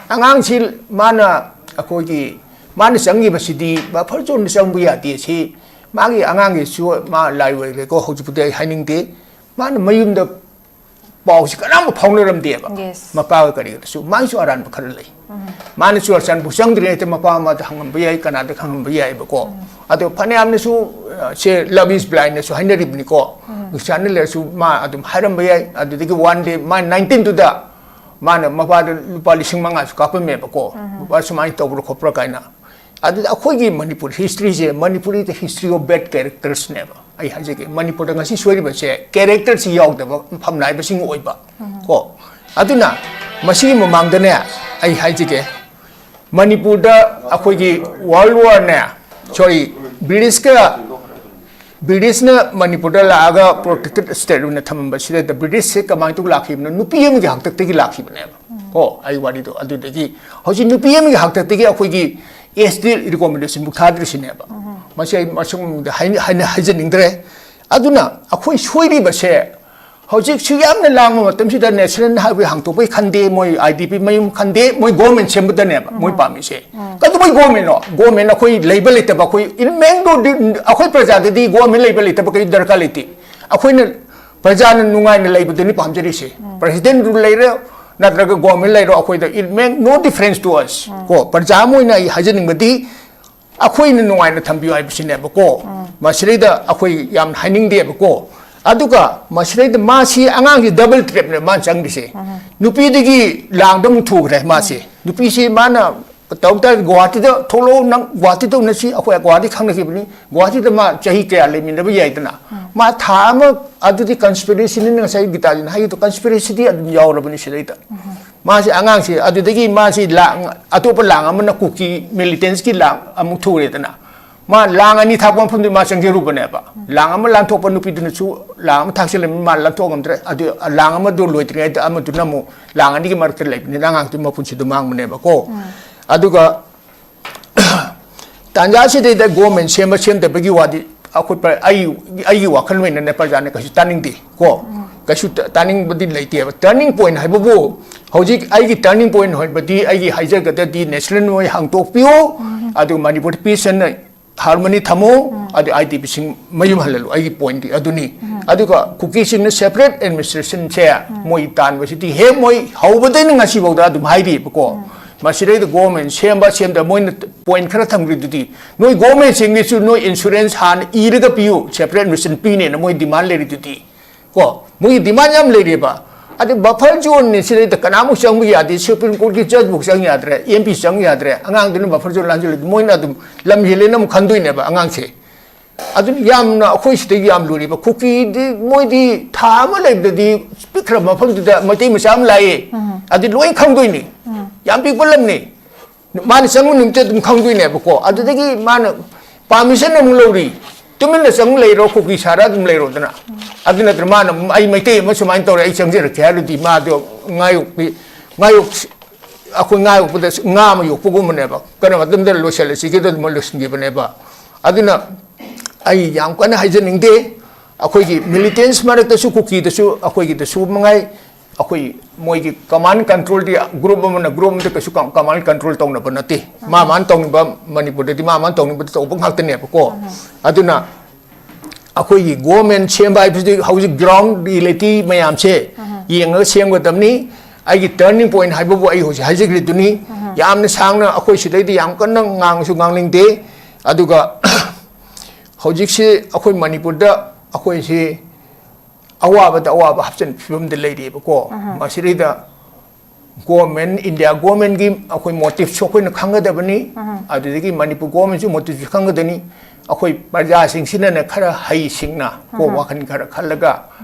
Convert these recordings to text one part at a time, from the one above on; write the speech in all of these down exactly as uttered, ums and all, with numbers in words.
ꯑꯉꯥꯡꯁꯤ ꯃꯥꯅ, ꯑꯩꯈꯣꯏꯒꯤ, ꯃꯥꯅ ꯆꯪꯈꯤꯕꯁꯤꯗꯤ ꯕꯐꯔ ꯖꯣꯟꯗ ꯆꯪꯕ ꯌꯥꯗꯦ꯫ ꯁꯤ ꯃꯥꯒꯤ ꯑꯉꯥꯡꯒꯤꯁꯨ ꯃꯥ ꯂꯥꯏ ꯑꯣꯏꯈ꯭ꯔꯦꯀꯣ, ꯍꯧꯖꯤꯛꯄꯨꯗꯤ ꯑꯩ ꯍꯥꯏꯅꯤꯡꯗꯦ꯫ ꯃꯥꯅ ꯃꯌꯨꯝꯗ ꯄꯥꯎꯁꯤ ꯀꯅꯥꯝ ꯐꯥꯎꯅꯔꯝꯗꯦꯕ꯫ Yes. ꯃꯄꯥꯒ ꯀꯔꯤꯒꯗꯁꯨ ꯃꯥꯒꯤꯁꯨ ꯑꯔꯥꯟꯕ ꯈꯔ ꯂꯩ꯫ ꯃꯥꯅ ꯆꯨꯔꯥꯆꯥꯟꯄꯨꯔ ꯆꯪꯗ꯭ꯔꯤꯉꯩꯗ ꯃꯄꯥ ꯑꯃꯗ ꯍꯪꯉꯝꯕ ꯌꯥꯏ, ꯀꯅꯥꯗ ꯍꯪꯉꯝꯕ ꯌꯥꯏꯑꯕꯀꯣ꯫ ꯑꯗꯣ ꯐꯅꯌꯥꯝꯅꯁꯨ, ꯑ, ꯁꯦ love is blindꯅꯁꯨ ꯍꯥꯏꯅꯔꯤꯕꯅꯤꯀꯣ꯫ ꯅꯨꯡꯁꯤꯆꯥꯟꯅ ꯂꯩꯔꯁꯨ ꯃꯥ ꯑꯗꯨꯝ ꯍꯥꯏꯔꯝꯕ ꯌꯥꯏ꯫ ꯑꯗꯨꯗꯒꯤ one day ꯃꯥ nineteenꯗꯨꯗ ꯃꯥꯅ ꯃꯄꯥꯗ ꯂꯨꯄꯥ ꯂꯤꯁꯤꯡ ꯃꯉꯥꯁꯨ ꯀꯥꯞꯄꯝꯃꯦꯕꯀꯣ꯫ ꯂꯨꯄꯥ ꯁꯨꯃꯥꯏꯅ ꯇꯧꯕ꯭ꯔꯥ ꯈꯣꯠꯄ꯭ꯔꯥ ꯀꯥꯏꯅ꯫ ꯑꯗꯨꯗ ꯑꯩꯈꯣꯏꯒꯤ Manipur historyꯁꯦ, Manipuri is the history of bad charactersꯅꯦꯕ꯫ ꯑꯩ ꯍꯥꯏꯖꯒꯦ, ꯃꯅꯤꯄꯨꯔꯗ ꯉꯁꯤ ꯁꯣꯏꯔꯤꯕꯁꯦ characterꯁꯤ ꯌꯥꯎꯗꯕ ꯃꯐꯝ ꯅꯥꯏꯕꯁꯤꯡ ꯑꯣꯏꯕ ꯀꯣ꯫ ꯑꯗꯨꯅ ꯃꯁꯤꯒꯤ ꯃꯃꯥꯡꯗꯅꯦ, ꯑꯩ ꯍꯥꯏꯖꯒꯦ, ꯃꯅꯤꯄꯨꯔꯗ ꯑꯩꯈꯣꯏꯒꯤ world warꯅꯦ, sorry, Britishꯀ, Britishꯅ ꯃꯅꯤꯄꯨꯔꯗ ꯂꯥꯛꯑꯒ protected state ꯑꯣꯏꯅ ꯊꯝꯃꯝꯕꯁꯤꯗ Britishꯁꯦ ꯀꯃꯥꯏꯅ ꯇꯧ ꯂꯥꯛꯈꯤꯕꯅꯣ? ꯅꯨꯄꯤ ꯑꯃꯒꯤ ꯍꯥꯛꯇꯛꯇꯒꯤ ꯂꯥꯛꯈꯤꯕꯅꯦꯕ꯫ ꯀꯣ, ꯑꯩ ꯋꯥꯔꯤꯗꯣ ꯑꯗꯨꯗꯒꯤ ꯍꯧꯖꯤꯛ ꯅꯨꯄꯤ ꯑꯃꯒꯤ ꯍꯥꯛꯇꯛꯇꯒꯤ ꯑꯩꯈꯣꯏꯒꯤ age ꯗꯤ recommendationꯕꯨ ꯊꯥꯗ꯭ꯔꯤꯁꯤꯅꯦꯕ꯫ ꯃꯁꯤ ꯑꯩ ꯃꯁꯨꯝꯗ ꯍꯥꯏ-, ꯍꯥꯏꯅ-, ꯍꯥꯏꯖꯅꯤꯡꯗ꯭ꯔꯦ꯫ ꯑꯗꯨꯅ ꯑꯩꯈꯣꯏ ꯁꯣꯏꯔꯤꯕꯁꯦ ꯍꯧꯖꯤꯛꯁꯨ ꯌꯥꯝꯅ ꯂꯥꯡꯕ ꯃꯇꯝꯁꯤꯗ national highway ꯍꯥꯡꯇꯣꯛꯄꯩ ꯈꯟꯗꯦ, ꯃꯣꯏ IDP ꯃꯌꯨꯝ ꯈꯟꯗꯦ, ꯃꯣꯏ government ꯁꯦꯝꯕꯗꯅꯦꯕ ꯃꯣꯏ ꯄꯥꯝꯃꯤꯁꯦ꯫ ꯀꯩꯗꯧꯕꯩ governmentꯅꯣ? Government ꯑꯩꯈꯣꯏ ꯂꯩꯕ ꯂꯩꯇꯕ, ꯑꯩꯈꯣꯏ in main road ꯑꯩꯈꯣꯏ ꯄ꯭ꯔꯖꯥꯗꯗꯤ government ꯂꯩꯕ ꯂꯩꯇꯕ ꯀꯩ ꯗꯔꯀꯥꯔ ꯂꯩꯇꯦ꯫ ꯑꯩꯈꯣꯏꯅ ꯄ꯭ꯔꯖꯥꯅ ꯅꯨꯡꯉꯥꯏꯅ ꯂꯩꯕꯗꯨꯅꯤ ꯄꯥꯝꯖꯔꯤꯁꯦ꯫ Presidentꯗꯨ ꯂꯩꯔꯦ ꯅꯠꯇ꯭ꯔꯒ government ꯂꯩꯔꯣ, ꯑꯩꯈꯣꯏꯗ it make no difference to us꯫ ꯀꯣ, ꯄ꯭ꯔꯖꯥ ꯑꯃ ꯑꯣꯏꯅ ꯑꯩ ꯍꯥꯏꯖꯅꯤꯡꯕꯗꯤ ꯑꯩꯈꯣꯏꯅ ꯅꯨꯡꯉꯥꯏꯅ ꯊꯝꯕꯤꯌꯨ ꯍꯥꯏꯕꯁꯤꯅꯦꯕꯀꯣ꯫ ꯃꯁꯤꯗꯩꯗ ꯑꯩꯈꯣꯏ ꯌꯥꯝ ꯍꯥꯏꯅꯤꯡꯗꯦꯕꯀꯣ꯫ ꯑꯗꯨꯒ ꯃꯁꯤꯗꯩꯗ ꯃꯥꯁꯤ ꯑꯉꯥꯡꯁꯤ double trapꯅꯦ ꯃꯥꯅ ꯆꯪꯗ꯭ꯔꯤꯁꯦ꯫ ꯅꯨꯄꯤꯗꯒꯤ ꯂꯥꯡꯗ ꯑꯃꯨꯛ ꯊꯨꯈ꯭ꯔꯦ ꯃꯥꯁꯦ꯫ ꯅꯨꯄꯤꯁꯤ ꯃꯥꯅ ꯇꯧ ꯇꯥꯔꯗꯤ ꯒꯨꯍꯥꯇꯤꯗ ꯊꯣꯛꯂꯛꯑꯣ, ꯅꯪ ꯒꯨꯍꯥꯇꯤꯗ ꯎꯅꯁꯤ, ꯑꯩꯈꯣꯏ ꯒꯨꯍꯥꯇꯤ ꯈꯪꯅꯈꯤꯕꯅꯤ꯫ ꯒꯨꯍꯥꯇꯤꯗ ꯃꯥ ꯆꯍꯤ ꯀꯌꯥ ꯂꯩꯃꯤꯟꯅꯕ ꯌꯥꯏꯗꯅ꯫ ꯃꯥ ꯊꯥ ꯑꯃ ꯑꯗꯨꯗꯤ conspiracyꯅꯤ, ꯉꯁꯥꯏ ꯒꯤꯇꯥꯂꯤꯅ ꯍꯥꯏꯒꯤꯗꯣ conspiracyꯗꯤ ꯑꯗꯨꯝ ꯌꯥꯎꯔꯕꯅꯤ ꯁꯤꯗꯩꯗ꯫ ꯃꯥꯁꯦ ꯑꯉꯥꯡꯁꯦ ꯑꯗꯨꯗꯒꯤ ꯃꯥꯁꯤ ꯂꯥꯡ, ꯑꯇꯣꯞꯄ ꯂꯥꯡ ꯑꯃꯅ ꯀꯨꯀꯤ militantsꯀꯤ ꯂꯥꯡ ꯑꯃꯨꯛ ꯊꯨꯔꯦꯗꯅ꯫ ꯃꯥ ꯂꯥꯡ ꯑꯅꯤ ꯊꯥꯛꯄ ꯃꯐꯝꯗꯨ ꯃꯥ ꯆꯪꯖꯔꯨꯕꯅꯦꯕ꯫ ꯂꯥꯡ ꯑꯃ ꯂꯥꯟꯊꯣꯛꯄ ꯅꯨꯄꯤꯗꯨꯅꯁꯨ ꯂꯥꯡ ꯑꯃ ꯊꯥꯛꯆꯜꯂꯝꯃꯤ, ꯃꯥ ꯂꯥꯟꯊꯣꯛ ꯉꯝꯗ꯭ꯔꯦ꯫ ꯑꯗꯨ ꯂꯥꯡ ꯑꯃꯗꯨ ꯂꯣꯏꯗ꯭ꯔꯤꯉꯩꯗ ꯑꯃꯗꯨꯅ ꯑꯃꯨꯛ ꯂꯥꯡ ꯑꯅꯤꯒꯤ ꯃꯔꯛꯇ ꯂꯩꯕꯅꯤꯅ ꯑꯉꯥꯡꯗꯨ ꯃꯄꯨꯟꯁꯤꯗꯣ ꯃꯥꯡꯕꯅꯦꯕꯀꯣ꯫ ꯑꯗꯨꯒ ꯇꯥꯟꯖꯥꯁꯤꯗꯩꯗ government ꯁꯦꯝꯕ ꯁꯦꯝꯗꯕꯒꯤ ꯋꯥꯗꯤ ꯑꯩꯈꯣꯏ ꯄ꯭ꯔ-, ꯑꯩ, ꯑꯩꯒꯤ ꯋꯥꯈꯜ ꯑꯣꯏꯅꯅꯦ ꯄ꯭ꯔꯖꯥꯅ ꯀꯩꯁꯨ ꯇꯥꯅꯤꯡꯗꯦ ꯀꯣ꯫ ꯀꯩꯁꯨ ꯇ-, ꯇꯥꯅꯤꯡꯕꯗꯤ ꯂꯩꯇꯦꯕ꯫ Turning point ꯍꯥꯏꯕꯕꯨ, ꯍꯧꯖꯤꯛ ꯑꯩꯒꯤ turning point ꯍꯥꯏꯕꯗꯤ ꯑꯩꯒꯤ ꯍꯥꯏꯖꯒꯗꯗꯤ national ꯃꯣꯏ ꯍꯥꯡꯇꯣꯛꯄꯤꯌꯨ, ꯑꯗꯨꯒ ꯃꯅꯤꯄꯨꯔꯗ peace and harmony ꯊꯝꯃꯨ, ꯑꯗꯨ I D P ꯁꯤꯡ ꯃꯌꯨꯝ ꯍꯜꯍꯜꯂꯨ, ꯑꯩꯒꯤ pointꯇꯤ ꯑꯗꯨꯅꯤ꯫ ꯑꯗꯨꯒ ꯀꯨꯀꯤꯁꯤꯡꯅ separate administrationꯁꯦ ꯃꯣꯏ ꯇꯥꯟꯕꯁꯤꯗꯤ ꯍꯦꯛ ꯃꯣꯏ ꯍꯧꯕꯗꯩꯅ ꯉꯁꯤꯐꯥꯎꯗ ꯑꯗꯨꯝ ꯍꯥꯏꯔꯤꯕꯀꯣ꯫ ꯃꯁꯤꯗꯩꯗ government ꯁꯦꯝꯕ ꯁꯦꯝꯗꯕ ꯃꯣꯏꯅ point ꯈꯔ ꯊꯝꯈ꯭ꯔꯤꯗꯨꯗꯤ, ꯅꯣꯏ governmentꯁꯤꯡꯒꯤꯁꯨ ꯅꯣꯏ insurance ꯍꯥꯟꯅ ꯏꯔꯒ ꯄꯤꯌꯨ, separate administration ꯄꯤꯅꯦꯅ ꯃꯣꯏ demand ꯂꯩꯔꯤꯗꯨꯗꯤ꯫ ꯀꯣ, ꯃꯣꯏꯒꯤ demand ꯌꯥꯝ ꯂꯩꯔꯦꯕ꯫ ꯑꯗꯩ buffer zoneꯅꯤ, ꯁꯤꯗꯩꯗ ꯀꯅꯥꯃꯨꯛ ꯆꯪꯕ ꯌꯥꯗꯦ, Supreme Courtꯀꯤ judgeꯐꯧ ꯆꯪ ꯌꯥꯗ꯭ꯔꯦ, M P ꯆꯪ ꯌꯥꯗ꯭ꯔꯦ, ꯑꯉꯥꯡꯗꯨꯅ buffer zone ꯂꯥꯟꯁꯤꯜꯂꯗꯤ ꯃꯣꯏꯅ ꯑꯗꯨꯝ ꯂꯝ ꯍꯦꯜꯂꯦꯅ ꯑꯃꯨꯛ ꯈꯟꯗꯣꯏꯅꯦꯕ ꯑꯉꯥꯡꯁꯦ꯫ ꯑꯗꯨꯅ ꯌꯥꯝꯅ ꯑꯩꯈꯣꯏ ꯁꯤꯗ ꯌꯥꯝ ꯂꯨꯔꯤꯕ꯫ ꯀꯨꯀꯤꯗꯤ ꯃꯣꯏꯗꯤ ꯊꯥ ꯑꯃ ꯂꯩꯕꯗꯗꯤ ꯄꯤꯛꯈ꯭ꯔꯕ ꯃꯐꯝꯗꯨꯗ ꯃꯩꯇꯩ ꯃꯆꯥ ꯑꯃ ꯂꯥꯛꯑꯦ, ꯑꯗꯨ ꯂꯣꯏ ꯈꯪꯗꯣꯏꯅꯤ, ꯌꯥꯝ ꯄꯤꯛꯄ ꯂꯝꯅꯤ꯫ ꯃꯥꯅ ꯆꯪꯕ ꯅꯨꯃꯤꯠꯇ ꯑꯗꯨꯝ ꯈꯪꯗꯣꯏꯅꯦꯕꯀꯣ꯫ ꯑꯗꯨꯗꯒꯤ ꯃꯥꯅ permission ꯑꯃꯨꯛ ꯂꯧꯔꯤ, "ꯇꯨꯃꯤꯟꯅ ꯆꯪ ꯂꯩꯔꯣ, ꯀꯨꯀꯤ ꯁꯥꯔ ꯑꯗꯨꯝ ꯂꯩꯔꯣꯗꯅ"꯫ ꯑꯗꯨ ꯅꯠꯇ꯭ꯔ ꯃꯥꯅ "ꯑꯩ ꯃꯩꯇꯩ ꯑꯃ ꯁꯨꯃꯥꯏꯅ ꯇꯧꯔꯦ, ꯑꯩ ꯆꯪꯖꯔꯛꯀꯦ" ꯍꯥꯏꯔꯗꯤ ꯃꯥꯗꯣ ꯉꯥ ꯌꯣꯛꯄꯤ, ꯉꯥ ꯌꯣꯛ-, ꯑꯩꯈꯣꯏ ꯉꯥ ꯌꯣꯛꯄꯗ ꯉꯥ ꯑꯃ ꯌꯣꯛꯄꯒꯨꯝꯕꯅꯦꯕ꯫ ꯀꯔꯝꯕ ꯃꯇꯝꯗ ꯂꯣꯏꯁꯤꯜꯂꯁꯤꯒꯦꯗ ꯑꯗꯨꯝ ꯂꯣꯏꯁꯤꯟꯈꯤꯕꯅꯦꯕ꯫ ꯑꯗꯨꯅ ꯑꯩ ꯌꯥꯝ ꯀꯟꯅ ꯍꯥꯏꯖꯅꯤꯡꯗꯦ꯫ ꯑꯩꯈꯣꯏꯒꯤ militants ꯃꯔꯛꯇꯁꯨ, ꯀꯨꯀꯤꯗꯁꯨ, ꯑꯩꯈꯣꯏꯒꯤꯗꯁꯨ ꯃꯉꯥꯏ, ꯑꯩꯈꯣꯏ ꯃꯣꯏꯒꯤ command controlꯗꯤ group ꯑꯃꯅ group ꯑꯃꯗ ꯀꯩꯁꯨ ꯀꯝ-, command control ꯇꯧꯅꯕ ꯅꯠꯇꯦ꯫ ꯃꯥ ꯃꯥꯅ ꯇꯧꯅꯤꯡꯕ, ꯃꯅꯤꯄꯨꯔꯗꯗꯤ ꯃꯥ ꯃꯥꯅ ꯇꯧꯅꯤꯡꯕꯗ ꯇꯧꯕ ꯉꯥꯛꯇꯅꯦꯕꯀꯣ꯫ ꯑꯗꯨꯅ ꯑꯩꯈꯣꯏꯒꯤ government ꯁꯦꯝꯕ ꯍꯥꯏꯕꯁꯤꯗꯤ ꯍꯧꯖꯤꯛ ground reality ꯃꯌꯥꯝꯁꯦ ꯌꯦꯡꯉꯒ ꯁꯦꯝꯒꯗꯕꯅꯤ꯫ ꯑꯩꯒꯤ turning point ꯍꯥꯏꯕꯕꯨ ꯑꯩ ꯍꯧꯖꯤꯛ ꯍꯥꯏꯖꯈ꯭ꯔꯤꯗꯨꯅꯤ꯫ ꯌꯥꯝꯅ ꯁꯥꯡꯅ ꯑꯩꯈꯣꯏ ꯁꯤꯗꯩꯗꯤ ꯌꯥꯝ ꯀꯟꯅ ꯉꯥꯡꯉꯁꯨ ꯉꯥꯡꯅꯤꯡꯗꯦ꯫ ꯑꯗꯨꯒ ꯍꯧꯖꯤꯛꯁꯤ ꯑꯩꯈꯣꯏ ꯃꯅꯤꯄꯨꯔꯗ ꯑꯩꯈꯣꯏꯁꯤ ꯑꯋꯥꯕꯗ ꯑꯋꯥꯕ ꯍꯥꯞꯆꯤꯟꯕ ꯐꯤꯕꯝꯗ ꯂꯩꯔꯤꯕꯀꯣ꯫ ꯃꯁꯤꯗꯩꯗ government, India governmentꯀꯤ ꯑꯩꯈꯣꯏ motiveꯁꯨ ꯑꯩꯈꯣꯏꯅ ꯈꯪꯒꯗꯕꯅꯤ꯫ ꯑꯗꯨꯗꯒꯤ ꯃꯅꯤꯄꯨꯔ governmentꯁꯨ motiveꯁꯨ ꯈꯪꯒꯗꯕꯅꯤ꯫ ꯑꯩꯈꯣꯏ ꯄ꯭ꯔꯖꯥꯁꯤꯡꯁꯤꯅꯅ ꯈꯔ ꯍꯩꯁꯤꯡꯅ ꯀꯣꯛ ꯋꯥꯈꯜ ꯈꯔ ꯈꯜꯂꯒ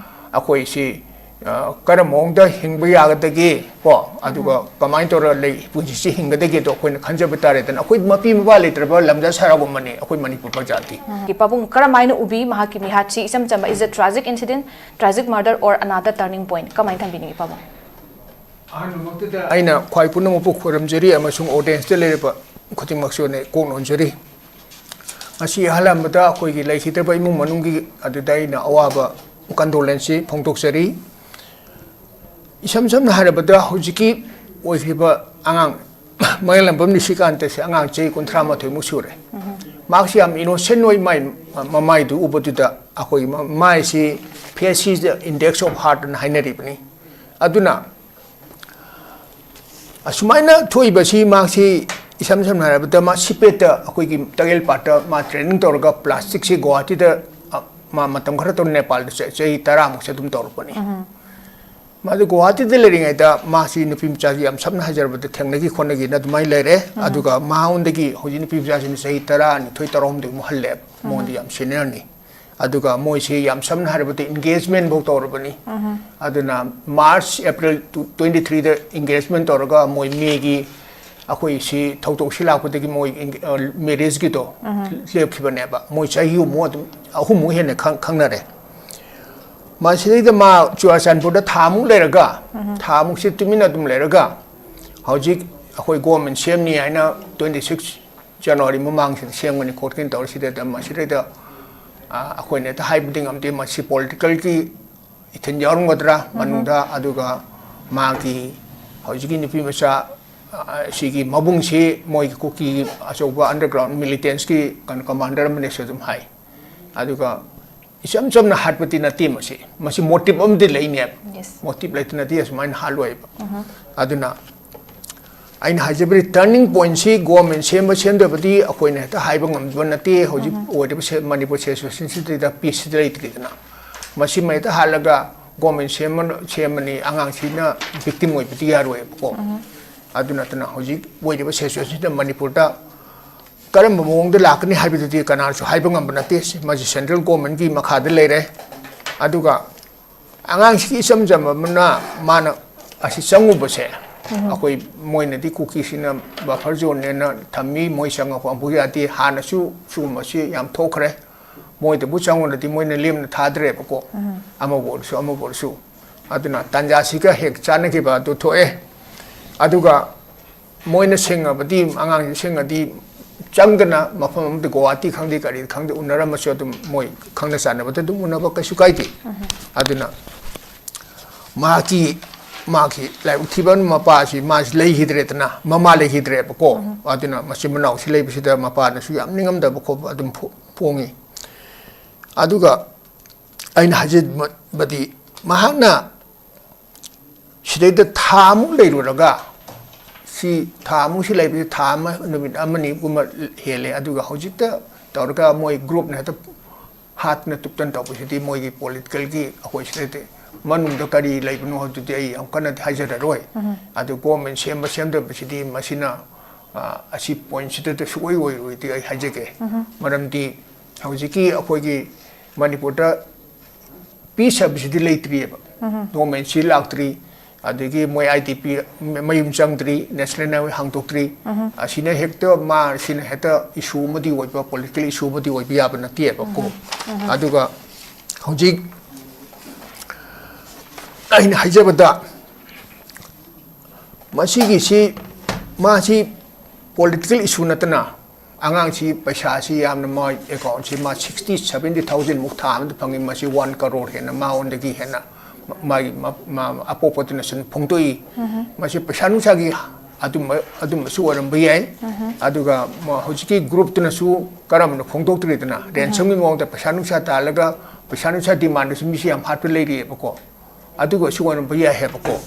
ꯑꯩꯈꯣꯏꯁꯤ, ꯑ, ꯀꯔꯝꯕ ꯃꯑꯣꯡꯗ ꯍꯤꯡꯕ ꯌꯥꯒꯗꯒꯦ ꯀꯣ, ꯑꯗꯨꯒ ꯀꯃꯥꯏꯅ ꯇꯧꯔꯒ ꯂꯩ, ꯄꯨꯟꯁꯤꯁꯤ ꯍꯤꯡꯒꯗꯒꯦꯗꯣ ꯑꯩꯈꯣꯏꯅ ꯈꯟꯖꯕ ꯇꯥꯔꯦꯗꯅ꯫ ꯑꯩꯈꯣꯏ ꯃꯄꯤ ꯃꯄꯥ ꯂꯩꯇ꯭ꯔꯕ ꯂꯝꯖꯥ ꯁꯥꯔꯥꯒꯨꯝꯕꯅꯤ ꯑꯩꯈꯣꯏ ꯃꯅꯤꯄꯨꯔ ꯄ꯭ꯔꯖꯥꯗꯤ꯫ ꯄꯥꯕꯨꯡ ꯀꯔꯝꯍꯥꯏꯅ ꯎꯕꯤ ꯃꯍꯥꯛꯀꯤ ꯃꯤꯍꯥꯠꯁꯤ? ꯏꯆꯝ ꯆꯝꯕ, is a tragic incident, tragic murder or another turning point? ꯀꯃꯥꯏꯅ ꯊꯝꯕꯤꯅꯤꯡꯉꯤ ꯄꯥꯕꯨꯡ? ꯑꯍꯥꯟꯕꯃꯛꯇꯗ ꯑꯩꯅ ꯈ꯭ꯋꯥꯏ ꯄꯨꯝꯅꯃꯛꯄꯨ ꯈꯣꯏꯔꯝꯖꯔꯤ ꯑꯃꯁꯨꯡ audienceꯇ ꯂꯩꯔꯤꯕ ꯈꯨꯗꯤꯡꯃꯛꯁꯨ ꯑꯩꯅ ꯀꯣꯛ ꯅꯣꯟꯖꯔꯤ꯫ ꯉꯁꯤ ꯑꯍꯜ ꯑꯃꯗ ꯑꯩꯈꯣꯏꯒꯤ ꯂꯩꯈꯤꯗ꯭ꯔꯕ ꯏꯃꯨꯡ ꯃꯅꯨꯡꯒꯤ ꯑꯗꯨꯗ ꯑꯩꯅ ꯑꯋꯥꯕ ꯀꯟꯗꯣꯂꯦꯟꯁꯁꯤ ꯐꯣꯡꯗꯣꯛꯆꯔꯤ꯫ ꯏꯁꯝ ꯁꯝꯅ ꯍꯥꯏꯔꯕꯗ, ꯍꯧꯖꯤꯛꯀꯤ ꯑꯣꯏꯈ꯭ꯔꯤꯕ ꯑꯉꯥꯡ ꯃꯌꯥꯡꯂꯝꯕꯝ ꯅꯤꯁꯤꯀꯥꯟꯇꯁꯦ ꯑꯉꯥꯡ ꯆꯍꯤ ꯀꯨꯟꯊ꯭ꯔꯥ ꯃꯥꯊꯣꯏꯃꯨꯛ ꯁꯨꯔꯦ꯫ ꯃꯍꯥꯛꯁꯤ ꯌꯥꯝ ꯏꯅꯣꯁꯦꯟ ꯑꯣꯏ, ꯃꯥꯏ ꯃꯃꯥꯏꯗꯨ ꯎꯕꯗꯨꯗ ꯑꯩꯈꯣꯏꯒꯤ ꯃ-, ꯃꯥꯏꯁꯤ face is the index of heart ꯑꯅ ꯍꯥꯏꯅꯔꯤꯕꯅꯤ꯫ ꯑꯗꯨꯅ ꯑꯁꯨꯃꯥꯏꯅ ꯊꯣꯛꯏꯕꯁꯤ ꯃꯍꯥꯛꯁꯤ ꯏꯁꯝ ꯁꯝꯅ ꯍꯥꯏꯔꯕꯗ ꯃꯥ ꯁꯤꯄꯦꯠꯇ ꯑꯩꯈꯣꯏꯒꯤ ꯇꯒꯦꯜꯄꯥꯠꯇ ꯃꯥ ꯇ꯭ꯔꯦꯅꯤꯡ ꯇꯧꯔꯒ ꯄ꯭ꯂꯥꯁꯇꯤꯛꯁꯤ ꯒꯨꯋꯥꯍꯥꯇꯤꯗ, ꯑ, ꯃꯥ ꯃꯇꯝ ꯈꯔ ꯇꯧꯔ ꯅꯦꯄꯥꯜꯗ ꯆ-, ꯆꯍꯤ ꯇꯔꯥꯃꯨꯛꯁꯦ ꯑꯗꯨꯝ ꯇꯧꯔꯛꯄꯅꯤ꯫ ꯃꯥꯗꯤ ꯒꯨꯋꯥꯍꯥꯇꯤꯗ ꯂꯩꯔꯤꯉꯩꯗ ꯃꯥꯁꯤ ꯅꯨꯄꯤ ꯃꯆꯥꯁꯤ ꯌꯥꯝ ꯁꯝꯅ ꯍꯥꯏꯖꯔꯕꯗ ꯊꯦꯡꯅꯈꯤ ꯈꯣꯠꯅꯈꯤꯅ ꯑꯗꯨꯃꯥꯏꯅ ꯂꯩꯔꯦ꯫ ꯑꯗꯨꯒ ꯃꯉꯣꯟꯗꯒꯤ ꯍꯧꯖꯤꯛ ꯅꯨꯄꯤ ꯃꯆꯥꯁꯤꯅ ꯆꯍꯤ ꯇꯔꯥꯅꯤꯊꯣꯏ, ꯇꯔꯥꯍꯨꯝꯗꯣꯏꯃꯨꯛ ꯍꯜꯂꯦꯕ꯫ ꯃꯉꯣꯟꯗ ꯌꯥꯝ ꯁꯤꯅꯤꯌꯔꯅꯤ꯫ ꯑꯗꯨꯒ ꯃꯣꯏꯁꯤ ꯌꯥꯝ ꯁꯝꯅ ꯍꯥꯏꯔꯕꯗ ꯏꯟꯒꯦꯖꯃꯦꯟ ꯐꯥꯎ ꯇꯧꯔꯕꯅꯤ꯫ ꯑꯗꯨꯅ ꯃꯥꯔꯆ, ꯑꯦꯄ꯭ꯔꯤꯜ ꯇꯨ-, ꯇ꯭ꯋꯦꯟꯇꯤ ꯊ꯭ꯔꯤꯗ ꯏꯟꯒꯦꯖꯃꯦꯟ ꯇꯧꯔꯒ ꯃꯣꯏ ꯃꯦꯒꯤ ꯑꯩꯈꯣꯏ ꯁꯤ ꯊꯧꯗꯣꯛꯁꯤ ꯂꯥꯛꯄꯗꯒꯤ ꯃꯣꯏ ꯏꯟ-, ꯑ, ꯃꯦꯔꯦꯖꯀꯤꯗꯣ ꯂꯦꯞꯈꯤꯕꯅꯦꯕ꯫ ꯃꯣꯏ ꯆꯍꯤ ꯑꯃꯨꯛ ꯑꯗꯨꯝ, ꯑꯍꯨꯝꯃꯨꯛ ꯍꯦꯟꯅ ꯈꯪ-, ꯈꯪꯅꯔꯦ꯫ ꯃꯁꯤꯗꯩꯗ ꯃꯥ ꯆꯨꯔꯥꯆꯥꯟꯄꯨꯔꯗ ꯊꯥ ꯑꯃꯨꯛ ꯂꯩꯔꯒ, ꯊꯥ ꯑꯃꯨꯛꯁꯤ ꯇꯨꯃꯤꯟꯅ ꯑꯗꯨꯝ ꯂꯩꯔꯒ, ꯍꯧꯖꯤꯛ ꯑꯩꯈꯣꯏ ꯒꯣꯔꯃꯦꯟ ꯁꯦꯝꯅꯤ ꯍꯥꯏꯅ ꯇ꯭ꯋꯦꯟꯇꯤ ꯁꯤꯛꯁ ꯖꯅꯋꯥꯔꯤ ꯃꯃꯥꯡꯁꯤꯗ ꯁꯦꯝꯒꯅꯤ ꯈꯣꯠꯀꯅꯤ ꯇꯧꯔꯤꯁꯤꯗ, ꯃꯁꯤꯗꯩꯗ, ꯑ, ꯑꯩꯈꯣꯏꯅ ꯍꯦꯛꯇ ꯍꯥꯏꯕꯗꯤ ꯉꯝꯗꯦ꯫ ꯃꯁꯤ ꯄꯣꯂꯤꯇꯤꯀꯦꯜꯒꯤ ꯏꯊꯤꯟ ꯌꯥꯎꯔꯝꯒꯗ꯭ꯔꯥ ꯃꯅꯨꯡꯗ, ꯑꯗꯨꯒ ꯃꯥꯒꯤ ꯍꯧꯖꯤꯛꯀꯤ ꯅꯨꯄꯤ ꯃꯆꯥ, ꯑ, ꯁꯤꯒꯤ ꯃꯕꯨꯡꯁꯤ ꯃꯣꯏꯒꯤ ꯀꯨꯀꯤ ꯑꯆꯧꯕ ꯑꯟꯗꯔꯒ꯭ꯔꯥꯎꯟ ꯃꯤꯂꯤꯇꯦꯟꯁꯀꯤ ꯀꯩꯅꯣ ꯀꯃꯥꯟꯗꯔ ꯑꯃꯅꯦꯁꯨ ꯑꯗꯨꯝ ꯍꯥꯏ꯫ ꯑꯗꯨꯒ ꯏꯆꯝ ꯆꯝꯅ ꯍꯥꯠꯄꯗꯤ ꯅꯠꯇꯦ ꯃꯁꯤ꯫ ꯃꯁꯤ ꯃꯣꯇꯤꯞ ꯑꯃꯗꯤ ꯂꯩꯅꯦꯕ꯫ Yes. ꯃꯣꯇꯤꯞ ꯂꯩꯇꯅꯗꯤ ꯑꯁꯨꯃꯥꯏꯅ ꯍꯥꯠꯂꯣꯏꯕ꯫ ꯑꯗꯨꯅ ꯑꯩꯅ ꯍꯥꯏꯖꯕꯗꯤ ꯇꯔꯅꯤꯡ ꯄꯣꯏꯟꯁꯤ ꯒꯣꯔꯃꯦꯟ ꯁꯦꯝꯕ ꯁꯦꯝꯗꯕꯗꯤ ꯑꯩꯈꯣꯏꯅ ꯍꯦꯛꯇ ꯍꯥꯏꯕ ꯉꯝꯕ ꯅꯠꯇꯦ꯫ ꯍꯧꯖꯤꯛ ꯑꯣꯏꯔꯤꯕ ꯁꯦ-, ꯃꯅꯤꯄꯨꯔ ꯁꯤꯆꯨꯋꯦꯁꯟꯁꯤꯗꯩꯗ ꯄꯤꯁꯁꯤꯗ ꯂꯩꯇ꯭ꯔꯤꯗꯅ꯫ ꯃꯁꯤꯃ ꯍꯦꯛꯇ ꯍꯥꯠꯂꯒ ꯒꯣꯔꯃꯦꯟ ꯁꯦꯝꯃ-, ꯁꯦꯝꯃꯅꯤ, ꯑꯉꯥꯡꯁꯤꯅ ꯚꯤꯛꯇꯤꯝ ꯑꯣꯏꯕꯗꯤ ꯌꯥꯔꯣꯏꯕꯀꯣ꯫ ꯑꯗꯨ ꯅꯠꯇꯅ ꯍꯧꯖꯤꯛ ꯑꯣꯏꯔꯤꯕ ꯁꯤꯆꯨꯋꯦꯁꯟꯁꯤꯗ ꯃꯅꯤꯄꯨꯔꯗ ꯀꯔꯝꯕ ꯃꯑꯣꯡꯗ ꯂꯥꯛꯀꯅꯤ ꯍꯥꯏꯕꯗꯨꯗꯤ ꯀꯅꯥꯅꯁꯨ ꯍꯥꯏꯕ ꯉꯝꯕ ꯅꯠꯇꯦ꯫ ꯃꯁꯤ ꯁꯦꯟꯇ꯭ꯔꯦꯜ ꯒꯣꯔꯃꯦꯟꯒꯤ ꯃꯈꯥꯗ ꯂꯩꯔꯦ꯫ ꯑꯗꯨꯒ ꯑꯉꯥꯡꯁꯤꯒꯤ ꯏꯆꯝ ꯆꯝꯕ ꯑꯃꯅ ꯃꯥꯅ ꯑꯁꯤ ꯆꯪꯉꯨꯕꯁꯦ, ꯑꯩꯈꯣꯏ ꯃꯣꯏꯅꯗꯤ ꯀꯨꯀꯤꯁꯤꯡꯅ ꯕꯐꯔ ꯖꯣꯟꯅꯦꯅ ꯊꯝꯃꯤ, ꯃꯣꯏ ꯆꯪꯉꯛꯄ ꯑꯃꯐꯥꯎ ꯌꯥꯗꯦ꯫ ꯍꯥꯟꯅꯁꯨ ꯁꯤꯒꯨꯝꯕꯁꯤ ꯌꯥꯝ ꯊꯣꯛꯈ꯭ꯔꯦ꯫ ꯃꯣꯏꯗꯕꯨ ꯆꯪꯉꯨꯔꯗꯤ ꯃꯣꯏꯅ ꯂꯦꯝꯅ ꯊꯥꯗ꯭ꯔꯦꯕꯀꯣ, ꯑꯃꯕꯨ ꯑꯣꯏꯔꯁꯨ ꯑꯃꯕꯨ ꯑꯣꯏꯔꯁꯨ꯫ ꯑꯗꯨꯅ ꯇꯥꯟꯖꯥꯁꯤꯒ ꯍꯦꯛ ꯆꯥꯟꯅꯈꯤꯕ ꯑꯗꯨ ꯊꯣꯛꯑꯦ꯫ ꯑꯗꯨꯒ ꯃꯣꯏꯅ ꯁꯦꯡꯉꯕꯗꯤ, ꯑꯉꯥꯡꯁꯤ ꯁꯦꯡꯉꯗꯤ ꯆꯪꯗꯅ ꯃꯐꯝ ꯑꯃꯗ, ꯒꯨꯋꯥꯍꯥꯇꯤ ꯈꯪꯗꯦ ꯀꯔꯤ ꯈꯪꯗꯦ, ꯎꯅꯔꯝꯃꯁꯨ ꯑꯗꯨꯝ ꯃꯣꯏ ꯈꯪꯅ ꯆꯥꯟꯅꯕꯗ ꯑꯗꯨꯝ ꯎꯅꯕ ꯀꯩꯁꯨ ꯀꯥꯏꯗꯦ꯫ ꯑꯗꯨꯅ ꯃꯍꯥꯛꯀꯤ, ꯃꯍꯥꯛꯀꯤ ꯂꯥꯏꯕꯛ ꯊꯤꯕ ꯃꯄꯥꯁꯤ, ꯃꯥꯁꯤ ꯂꯩꯈꯤꯗ꯭ꯔꯦꯗꯅ, ꯃꯃꯥ ꯂꯩꯈꯤꯗ꯭ꯔꯦꯕꯀꯣ꯫ ꯑꯗꯨꯅ ꯃꯆꯤꯟ ꯃꯅꯥꯎꯁꯤ ꯂꯩꯕꯁꯤꯗ ꯃꯄꯥꯅꯁꯨ ꯌꯥꯝ ꯅꯤꯡꯉꯝꯗꯕ ꯈꯣꯠꯄ ꯑꯗꯨꯝ ꯐꯣ-, ꯐꯣꯡꯉꯤ꯫ ꯑꯗꯨꯒ ꯑꯩꯅ ꯍꯥꯏꯖꯕꯗꯤ, ꯃꯍꯥꯛꯅ ꯁꯤꯗꯩꯗ ꯊꯥ ꯑꯃꯨꯛ ꯂꯩꯔꯨꯔꯒ, ꯁꯤ ꯊꯥ ꯑꯃꯨꯛꯁꯤ ꯂꯩꯕꯁꯤ ꯊꯥ ꯑꯃ, ꯅꯨꯃꯤꯠ ꯑꯃꯅꯤꯒꯨꯝꯕ ꯍꯦꯜꯂꯦ꯫ ꯑꯗꯨꯒ ꯍꯧꯖꯤꯛꯇ ꯇꯧꯔꯒ ꯃꯣꯏ groupꯅ ꯍꯦꯛꯇ ꯍꯥꯠꯇꯅ ꯇꯨꯞꯇꯅ ꯇꯧꯕꯁꯤꯗꯤ, ꯃꯣꯏꯒꯤ politicalꯒꯤ, ꯑꯩꯈꯣꯏ ꯁꯤꯗꯗꯤ ꯃꯅꯨꯡꯗ ꯀꯔꯤ ꯂꯩꯕꯅꯣ ꯍꯥꯏꯕꯗꯨꯗꯤ ꯑꯩ ꯌꯥꯝ ꯀꯟꯅꯗꯤ ꯍꯥꯏꯖꯔꯔꯣꯏ꯫ ꯑꯗꯨ government ꯁꯦꯝꯕ ꯁꯦꯝꯗꯕꯁꯤꯗꯤ ꯃꯁꯤꯅ, ꯑ, ꯑꯁꯤ pointꯁꯤꯗ ꯁꯨꯛꯑꯣꯏ ꯑꯣꯏꯔꯣꯏꯗꯤ ꯑꯩ ꯍꯥꯏꯖꯒꯦ꯫ ꯃꯔꯝꯗꯤ ꯍꯧꯖꯤꯛꯀꯤ ꯑꯩꯈꯣꯏꯒꯤ ꯃꯅꯤꯄꯨꯔꯗ peace ꯍꯥꯏꯕꯁꯤꯗꯤ ꯂꯩꯇ꯭ꯔꯤꯑꯕ꯫ Governmentꯁꯤ ꯂꯥꯛꯇ꯭ꯔꯤ, ꯑꯗꯒꯤ ꯃꯣꯏ IDP ꯃꯌꯨꯝ ꯆꯪꯗ꯭ꯔꯤ, national highway ꯍꯥꯡꯗꯣꯛꯇ꯭ꯔꯤ꯫ ꯑꯁꯤꯅ ꯍꯦꯛꯇ, ꯃꯥ, ꯁꯤꯅ ꯍꯦꯛꯇ issue ꯑꯃꯗꯤ ꯑꯣꯏꯕ, political issue ꯑꯃꯗꯤ ꯑꯣꯏꯕ ꯌꯥꯕ ꯅꯠꯇꯦꯕꯀꯣ꯫ ꯑꯗꯨꯒ ꯍꯧꯖꯤꯛ ꯑꯩꯅ ꯍꯥꯏꯖꯕꯗ, ꯃꯁꯤꯒꯤꯁꯤ, ꯃꯥꯁꯤ political issue ꯅꯠꯇꯅ, ꯑꯉꯥꯡꯁꯤ ꯄꯩꯁꯥꯁꯤ ꯌꯥꯝꯅ, ꯃꯥ accountꯁꯤ ꯃꯥ sixty, seventy thousandꯃꯨꯛ ꯊꯥ ꯑꯃꯗ ꯐꯪꯉꯤ꯫ ꯃꯁꯤ one crore ꯍꯦꯟꯅ, ꯃꯉꯣꯟꯗꯒꯤ ꯍꯦꯟꯅ ꯃꯥꯒꯤ ꯃ-, ꯃ-, ꯑꯄꯣꯛꯄꯗꯨꯅꯁꯨ ꯐꯣꯡꯗꯣꯛꯏ꯫ ꯃꯁꯤ ꯄꯩꯁꯥ ꯅꯨꯡꯁꯥꯒꯤ ꯑꯗꯨꯝꯕ, ꯑꯗꯨꯝꯕꯁꯨ ꯑꯣꯏꯔꯝꯕ ꯌꯥꯏ꯫ ꯑꯗꯨꯒ ꯃ-, ꯍꯧꯖꯤꯛꯀꯤ groupꯇꯨꯅꯁꯨ ꯀꯔꯝꯕꯅ ꯐꯣꯡꯗꯣꯛꯇ꯭ꯔꯤꯗꯅ, ransomꯒꯤ ꯃꯑꯣꯡꯗ ꯄꯩꯁꯥ ꯅꯨꯡꯁꯥ ꯇꯥꯜꯂꯒ, ꯄꯩꯁꯥ ꯅꯨꯡꯁꯥ demandꯗꯁꯨ ꯃꯤꯁꯤ ꯌꯥꯝ ꯍꯥꯠꯄ ꯂꯩꯔꯤꯑꯕꯀꯣ꯫ ꯑꯗꯨꯒꯁꯨ ꯑꯣꯏꯔꯝꯕ ꯌꯥꯏ ꯍꯥꯏꯕꯀꯣ꯫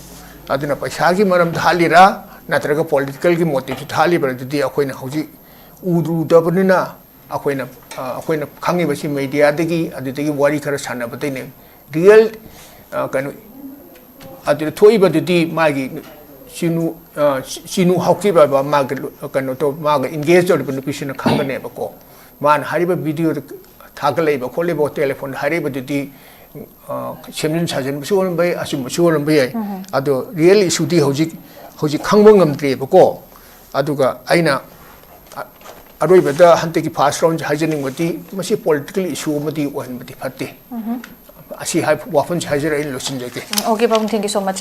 ꯑꯗꯨꯅ ꯄꯩꯁꯥꯒꯤ ꯃꯔꯝꯗ ꯍꯥꯠꯂꯤꯔꯥ, ꯅꯠꯇ꯭ꯔꯒ politicalꯒꯤ motiveꯇ ꯍꯥꯠꯂꯤꯕ꯭ꯔꯥ, ꯑꯗꯨꯗꯤ ꯑꯩꯈꯣꯏꯅ ꯍꯧꯖꯤꯛ ꯎꯔꯨꯗꯕꯅꯤꯅ, ꯑꯩꯈꯣꯏꯅ, ꯑ, ꯑꯩꯈꯣꯏꯅ ꯈꯪꯉꯤꯕꯁꯤ mediaꯗꯒꯤ, ꯑꯗꯨꯗꯒꯤ ꯋꯥꯔꯤ ꯈꯔ ꯁꯥꯟꯅꯕꯗꯩꯅꯦ꯫ Real, ꯑ, ꯀꯩꯅꯣ, ꯑꯗꯨꯗ ꯊꯣꯛꯏꯕꯗꯨꯗꯤ ꯃꯥꯒꯤ ꯆꯤꯅꯨ, ꯑ, ꯆꯤꯅꯨ ꯍꯥꯎꯀꯤꯞ ꯍꯥꯏꯕ ꯃꯥꯒ, ꯀꯩꯅꯣ ꯇꯧ-, ꯃꯥꯒ engage ꯇꯧꯔꯤꯕ ꯅꯨꯄꯤꯁꯤꯅ ꯈꯪꯒꯅꯦꯕꯀꯣ꯫ ꯃꯥꯅ ꯍꯥꯏꯔꯤꯕ videoꯗ ꯊꯥꯒꯠꯂꯛꯏꯕ ꯈꯣꯠꯂꯤꯕ, telephoneꯗ ꯍꯥꯏꯔꯛꯏꯕꯗꯨꯗꯤ, ꯑ, ꯁꯦꯝꯖꯤꯟ ꯁꯥꯖꯤꯟꯕꯁꯨ ꯑꯣꯏꯔꯝꯕ ꯌꯥꯏ, ꯑꯆꯨꯝꯕꯁꯨ ꯑꯣꯏꯔꯝꯕ ꯌꯥꯏ꯫ ꯑꯗꯣ real issueꯗꯤ ꯍꯧꯖꯤꯛ, ꯍꯧꯖꯤꯛ ꯈꯪꯕ ꯉꯝꯗ꯭ꯔꯤꯕꯀꯣ꯫ ꯑꯗꯨꯒ ꯑꯩꯅ ꯑ-, ꯑꯔꯣꯏꯕꯗ ꯍꯟꯗꯛꯀꯤ first roundꯁꯦ ꯍꯥꯏꯖꯅꯤꯡꯕꯗꯤ, ꯃꯁꯤ political issue ꯑꯃꯗꯤ ꯑꯣꯏꯍꯟꯕꯗꯤ ꯐꯠꯇꯦ꯫ ꯑꯁꯤ ꯍꯥꯏ-, ꯋꯥꯐꯝꯁꯤ ꯍꯥꯏꯖꯔꯒ ꯑꯩꯅ ꯂꯣꯏꯁꯤꯟꯖꯒꯦ꯫ Okay, ꯄꯥꯕꯨꯡ, thank you so much.